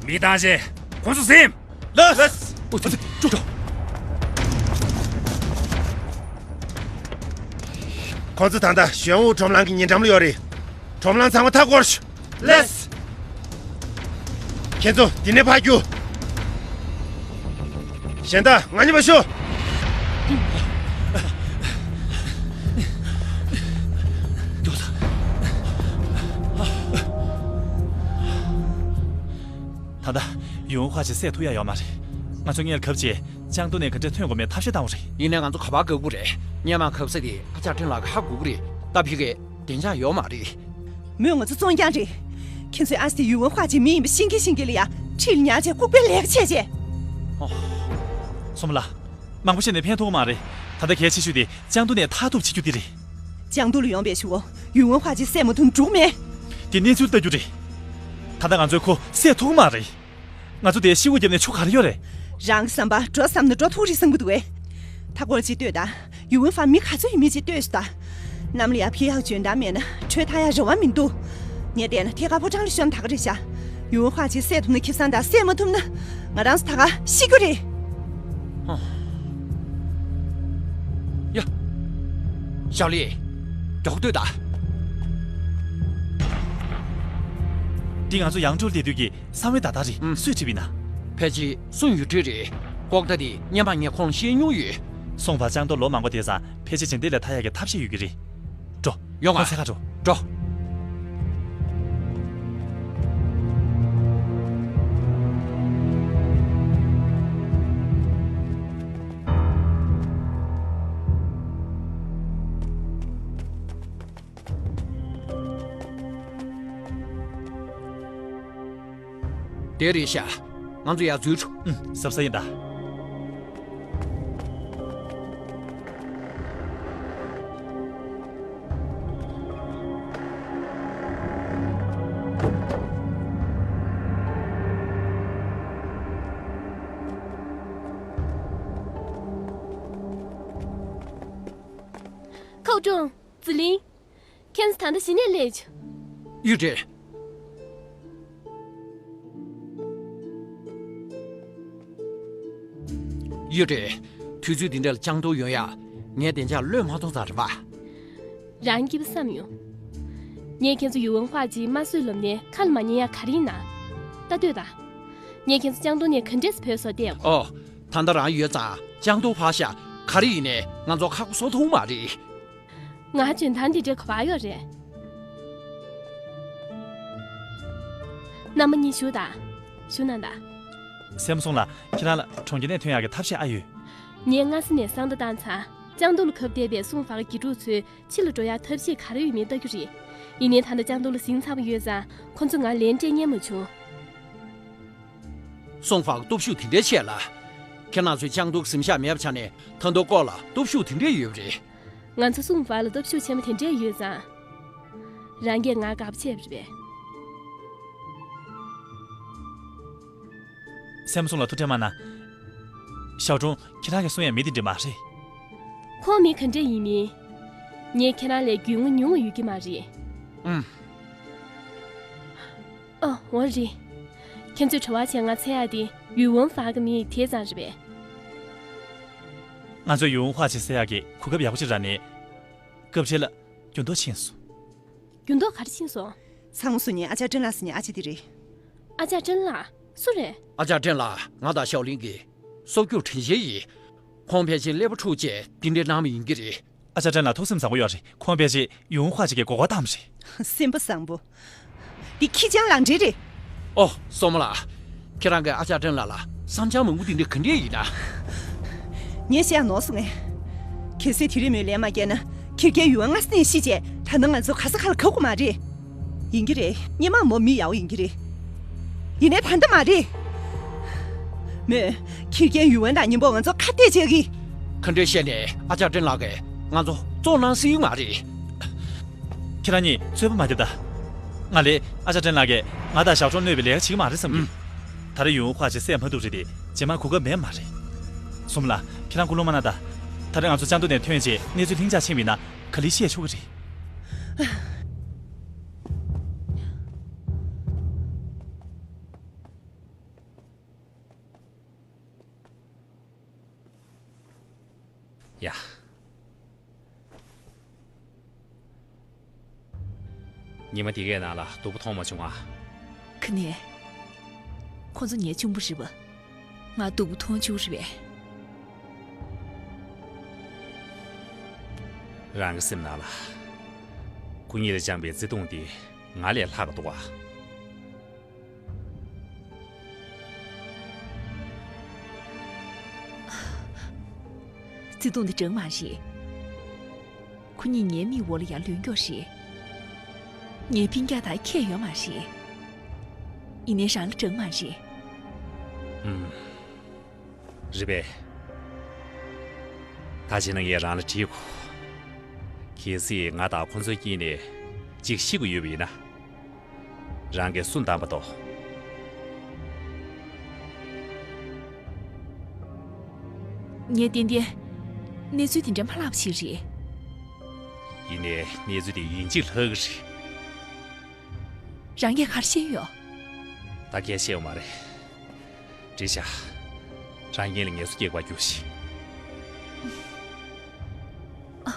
མི་བཏང་བྱས་ཁོ་ཚོ་ཟིན། ལགས། ལགས། ཨོ་ཙི། ཅོ་ཅོ། ཁོ་ཚོ་ད་ལྟ་ཞོན་ཝུ་ཁྲོམ་ལམ་གྱི་ཉེ་འགྲམ་ལ་ཡོད་རེད། ཁྲོམ་ལམ་ཚང་མ་མཐའ་བསྐོར་ཤོག་ལགས། ཁྱེད་ཚོ་འདི་ནས་ཕར་རྒྱུགས། གཞན་དག་ང་གཉིས་མ་ཤོག་ད་ལྟ་ཡུས་ཧྭ་ཅི་བསད་ཐུབ་ཡག་ཡོད་མ་རེད། ང་ཚོ་སྔོན་ལ་གབ་བྱས་ཅང་ཏུའུ་ནས་ག་འདྲས་ཐོན་དགོས་མེད་ཐབས་ཤེས་བཏང་བ་རེད། ཡིན་ནའི་ང་ཚོ་ག་པར་གབ་དགོས་རེད། སྔོན་མ་གབ་ས་དེ་ཨ་ཅག་ཀྲེན་ལགས་ཧ་གོ་གི་རེད། ད་ཕ་གིར་བདེ་འཇགས་ཡོད་མ་རེད། མོས་ང་ཚོ་བཙོན་རྐྱང་རེད། ཁྱེད་ཚོས་ཨ་སི་ཡུས་ཧྭ་ཅི་མི་ཡིན་པ་ཤེས་ཀྱིན་ཤེས་ཀྱིན་ལ་ཡ་ཁྲིད་ལ་ཉར་བྱས་ལྐུགས་པའི་ལས་ཀ་བྱས་བྱས། ཨོ། སྲུ་མོ་ལགས། མང་པོ་བཤད་ནས་ཕན་ཐོགས་མ་རེད། ད་ལྟ་གལ་ཆེ་ཤོས་དེ་ཅང་ཏུའུ་ནས་ཐར་ཐབས་བྱེད་རྒྱུ་དེ་རེད། ཅང་ཏུའུ་ལ་ཡོང་བའི་གཞུག་གུ་ཡུས་ཧྭ་ཅི་བསད་མ་ཐུབ་འགྲིག་མེད། དེ་གནས་ཚུལ་ལྟ་རྒྱུ་རེད། ད་ལྟ་ང་ཚོས་ཁོ་བསད་ཐུབ་མ་རེད། ང་ཚོ་དེ་ཤི་བོ་བརྒྱབ་ནས་ཆོ་ག་རེ་ཡོད་རེད། རང་གི་བསམ་པ་འགྲོ་བསམ་ན་འགྲོ་ཐུབ་རེད་བསམ་གི་འདུག་གས། ད་སྐོར་ཅིག་ལྟོས་དང་། ཡུས་ཧྭ་མི་ག་ཚོད་ཡིན་མིན་ཅིག་ལྟོས་ཤོག་དང་། གནམ་ལ་ཡར་འཕུར་ཡག་འཇོན་ཐང་མེད་ན་བྲོས་ཐར་ཡག་རེ་བ་མི་འདུག་ངས་བལྟས་ན་ཐད་ཀར་ཕོ་བྲང་ལ་ཤོར་ན་ད་ག་རེད་ཤག་ཡུས་ཧྭ་ཅི་བསད་ཐུབ་ན་ཁེ་བཟང་དང་བསད་མ་ཐུབ་ན་ང་རང་ཚོ་ད་ག་ཤི་རྒྱུ་རེད། ཨ། ཞའོ་ལི། མགྱོགས་སྡོད་དང་། འདི་ང་ཚོ་ཡང་འགྲུལ་བསྡད་དུས་ཀྱི་གསང་བའི་བརྡ་རྟགས་རེད། ཨུམ། སུས་བྲིས་པ་ཡིན་ན། ཕལ་ཆེར་སུན་ཡུས་ཁྲིན་རེད། ལྐོག་ཟླ་དེ་སྔོན་མ་ངས་ཁོང་ལ་བཤད་མྱོང་ཡོད། སུང་ཧྥང་ཅང་ཏོ་ལོ་མང་པོ་བསྡད་ཙང་ཕལ་ཆེར་ཇེ་བདེ་ལ་ཐར་ཡག་གི་ཐབས་ཤེས་ཡོད་ཀྱི་རེད། འགྲོ། ཡོང་ང་། ཁོང་འཚོལ་ག་འགྲོ། འགྲོ། དེ་རེད་ཤག་ང་ཚོ་ཡར་འཛུལ་འགྲོ། ཨུམ། གཟབ་གཟབ་ཡིན་ད། ཁོའུ་ཀྲུང་། ཙི་ལིང་། ཁྱེད་ཚོ་ད་ལྟ་གཞི་ནས་སླེབས་བྱུང་། ཡུས་ཀྲེང་། ཡུས་ཀྲེང་། དུས་ཚོད་འདི་འདྲ་ལ་ཅང་ཏོ་ཡོང་ཡ། ངས་བདེ་འཇགས་གློད་མ་ཐོངས་ཙང་རེད་པ། རང་སྐྱིད་པ་བསམ་ཡོང་། ངས་ཁྱེད་ཚོ་ཡུས་ཝུན་ཧྭ་ཅིག་དམར་གསོད་ལབ་ནས་ཁ་ལ་མ་ཉན་ཡ་ག་རེ་ཡིན་ན། ལྟ་སྡོད་དང་། ངས་ཁྱེད་ཚོ་ཅང་ཏོ་ནས་ག་འདྲས་སེ་བོད་སོག་བལྟས་ཡོང་། ཨོ། ད་ལྟ་རང་ཡོད་ཙང་ཅང་ཏོ་ཕར་བཞག་ག་རེ་ཡིན་ནའི་ང་ཚོ་ཁག་པོ་བཟོ་ཐུབ་མ་རེད། ང་འཇོན་ཐང་འདི་འདྲའི་ག་པར་ཡོད་རེད། རྣམ་པ་གཉིས་བཞུགས་དང་། བཞུགས་གནང་དང་། སྲས་མོ་སུང་ལགས། ཁྱེད་རང་ལ་གྲོང་ཁྱེར་ནས་ཐོན་ཡག་གི་ཐབས་ཤེས་ཨ་ཡོད། ངས་སྔ་ས་ནས་གསང་བརྡ་བཏང་ཚར། ཅང་ཏུའུ་ལ་གབ་བསྡད་པའི་སུང་ཧྥང་གི་དགེ་ཕྲུག་ཚོས་ཕྱི་ལ་འགྲོ་ཡག་ཐབས་ཤེས་ག་རེ་ཡོད་མེད་ལྟ་རྒྱུ་རེད། ཡིན་ནའི་ད་ལྟ་ཅང་ཏུའུ་ལ་ཟིང་ཚ་པོ་ཡོད་ཙང་ཁོ་ཚོ་ང་ལན་སྤྲད་མཁན་མ་བྱུང་། སུང་ཧྥང་སྟོབས་ཤུགས་དེ་འདྲའི་ཆེ་ལ། ཁྱེད་རང་ཚོས་ཅང་ཏུའུ་གི་གཟིམ་ཤག་མེད་པ་ཆ་ནས་ད་དུང་ལྐོག་ལ་སྟོབས་ཤུགས་དེ་འདྲའི་ཡོད་པ་རེད། ང་ཚོ་སུང་ཧྥང་ལ་སྟོབས་ཤུགས་ཆེན་པོ་དེ་འདྲས་ཡོད་ཙང་། རང་གིས་ང་དགའ་པོ་བྱས་པ་རེད་པས། སྲས་མོ་སུང་ལ་ཐུགས་ཁྲལ་མ་གནང་། ཞའོ་ཀྲུང་། ཁྱེད་རང་གིས་གསུང་ཡ་མི་དེ་འདྲ་མ་རེད། ཁོང་མི་ག་འདྲས་ཡིན་མིན། ངས་ཁྱེད་རང་ལས་རྒྱུས་མངའ་ཉུང་བ་ཡོད་ཀྱི་མ་རེད། ཨུམ། ཨ། འོ་རེད། ཁྱེད་ཚོས་དྲི་བ་བྱས་ང་འཚོལ་ཡག་དེ་ཡུས་ཝུན་ཧྥང་གི་མི་དེ་ཙམ་རེད་པས། ང་ཚོས་ཡུས་ཝུན་ཧྭ་ཅིག་བསད་ཡག་གི་གོ་སྐབས་ཡག་པོ་ཅིག་རག་ནས། སྐབས་འཕྲལ་ལ་འགྱུར་ལྡོག་ཕྱིན་སོང་། འགྱུར་ལྡོག་ག་རེ་ཕྱིན་སོང་། ཚང་མ་སུ་ཉན། ཨ་ཅག་ཀྲེན་ལགས་སུ་ཉན། ཨ་ཅེ་དེ་རེད། ཨ་ཅག་ཀྲེན་ལགས་སུ་རེད། ཨ་ཅག་ཀྲེན་ལགས་ང་དང་ཞའོ་ལིང་གིས་སྲོག་སྐྱོབ་དྲིན་ཆེན་ཡིན། ཁོང་ཕལ་ཆེར་ཀླད་པ་འཁྲུག་བྱས་འདི་འདྲའི་གནང་བ་ཡིན་གྱི་རེད། ཨ་ཅག་ཀྲེན་ལགས་ཐུགས་སེམས་བཟང་པོ་ཡོད་རེད། ཁོང་ཕལ་ཆེར་ཡུས་ཝུན་ཧྭ་ཅིག་གི་མགོ་སྐོར་བཏང་བ་རེད། སེམས་པ་བཟང་པོ། འདི་ཁྱི་སྤྱང་ལག་འབྲེལ་རེད། ཨོ། སྲས་མོ་ལགས། ཁྱེད་རང་གིས་ཨ་ཅག་ཀྲེན་ལགས་ལ་བསམ་འཆར་མང་པོ་འདི་འདྲ་ག་འདྲས་ཡིན་ན། ངས་བཤད་ནོར་སོང་ངས། གལ་སྲིད་དེ་རིང་མོས་ལན་མ་བསྐྱལ་ན་ཁིར་ཀན་ཡུས་ཝུན་སྔ་ས་ནས་ཤི་བྱས་ད་ནི་ང་ཚོ་ག་ས་ག་ལ་གབ་དགོས་མ་རེད། ཡིན་གྱི་རེད། སྔོན་མ་མོ་མི་ཡག་པོ་ཡིན་གྱི་རེད། ཡིན་ནའི་ད་ལྟ་མ་རེད། མོས་ཁིར་ཀན་ཡུས་ཝུན་དང་མཉམ་པོ་ང་ཚོ་ཁ་གཏད་བྱེད་ཀྱི། ག་འདྲས་བཤད་ནའི་ཨ་ཅག་ཀྲེན་ལགས་ཀྱིས་ང་ཚོ་བཙོང་གནང་སྲིད་ཀྱི་མ་རེད། ཁྱེད་རང་གཉིས་རྩོད་པ་མ་རྒྱབ་ད། ང་ལས་ཨ་ཅག་ཀྲེན་ལགས་ཀྱིས་ང་དང་ཞའོ་ཀྲུང་གནོད་པའི་ལས་ཀ་བྱེད་ཀྱི་མ་རེད་བསམ་གྱི། ཨུམ། ད་རེས་ཡུས་ཝུན་ཧྭ་ཅིག་བསད་མ་ཐུབ་རེད་དེ་རྗེས་མ་གོ་སྐབས་མེད་མ་རེད། སྲས་མོ་ལགས། ཁྱེད་རང་སྐུ་རླུང་མ་གནང་ད། ད་རེས་ང་ཚོ་ཅང་ཏུའུ་ནས་ཐོན་རྗེས་གནས་ཚུལ་ལྷིང་འཇགས་ཕྱིན་པ་ཡིན་ན་ག་ལེར་བཤད་ཆོག་གི་རེད། ཡ། ཉི་མ་དེ་གའི་ནང་ལ་སྡུག་པོ་མཐོང་མ་བྱུང་ང་། ག་ནས། ཁོ་ཚོ་ངའི་གཅུང་པོ་རེད་པ། ང་སྡུག་པོ་མཐོང་བཅུག་རེད་པས། རང་གི་སེམས་ནང་ལ། ཁོ་གཉིས་ལ་བཅངས་པའི་བརྩེ་དུང་དེ་ང་ལས་ལྷག་གི་འདུག་ག། བརྩེ་དུང་འདི་འདྲ་མ་རེད། ཁོ་གཉིས་ངའི་མིག་འོག་ལ་ཡང་ལྷུན་གྱིས་རེད། ངའི་སྤུན་ཀྱག་དང་ཁྱད་ཡོད་མ་རེད། ཡིན་ནའི་རང་ལ་འདྲ་མ་རེད། ཨུམ། རེད་པས། ད་བྱས་ན་ངས་རང་ལ་དྲིས་དགོས། གལ་སྲིད་ང་དང་ཁོ་ཚོའི་དཀྱིལ་ནས་གཅིག་ཤི་དགོས་ཡོད་པ་ཡིན་ན། རང་གིས་སུ་འདམ་པ་འདུག། ངས་ཏན་ཏན་གནས་ཚུལ་དེ་འདྲ་མ་ལྷག་པ་ཞིག་རེད། ཡིན་ནའི་གནས་ཚུལ་དེ་ཡིན་གཅིག་ལྷག་གི་རེད། རང་གིས་ག་རེ་ཤེས་ཡོད། ད་གས་ཤེས་ཡོད་མ་རེད། བཀྲིས་ཤག། རང་ཉིད་ལ་ངལ་གསོ་སྐྱེལ་བར་རྒྱུགས་ཤིག། ཨ།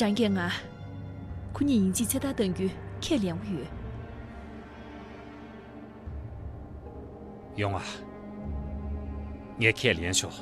ཀྲང་རྒྱལ་ང་། ཁོ་གཉིས་ཡིན་གཅིག་ཚེ་ཐར་གཏང་རྒྱུའི་ཁས་ལེན་དགོས་ཡོད། ཡོང་ང་། ངས་ཁས་ལེན་ཆོག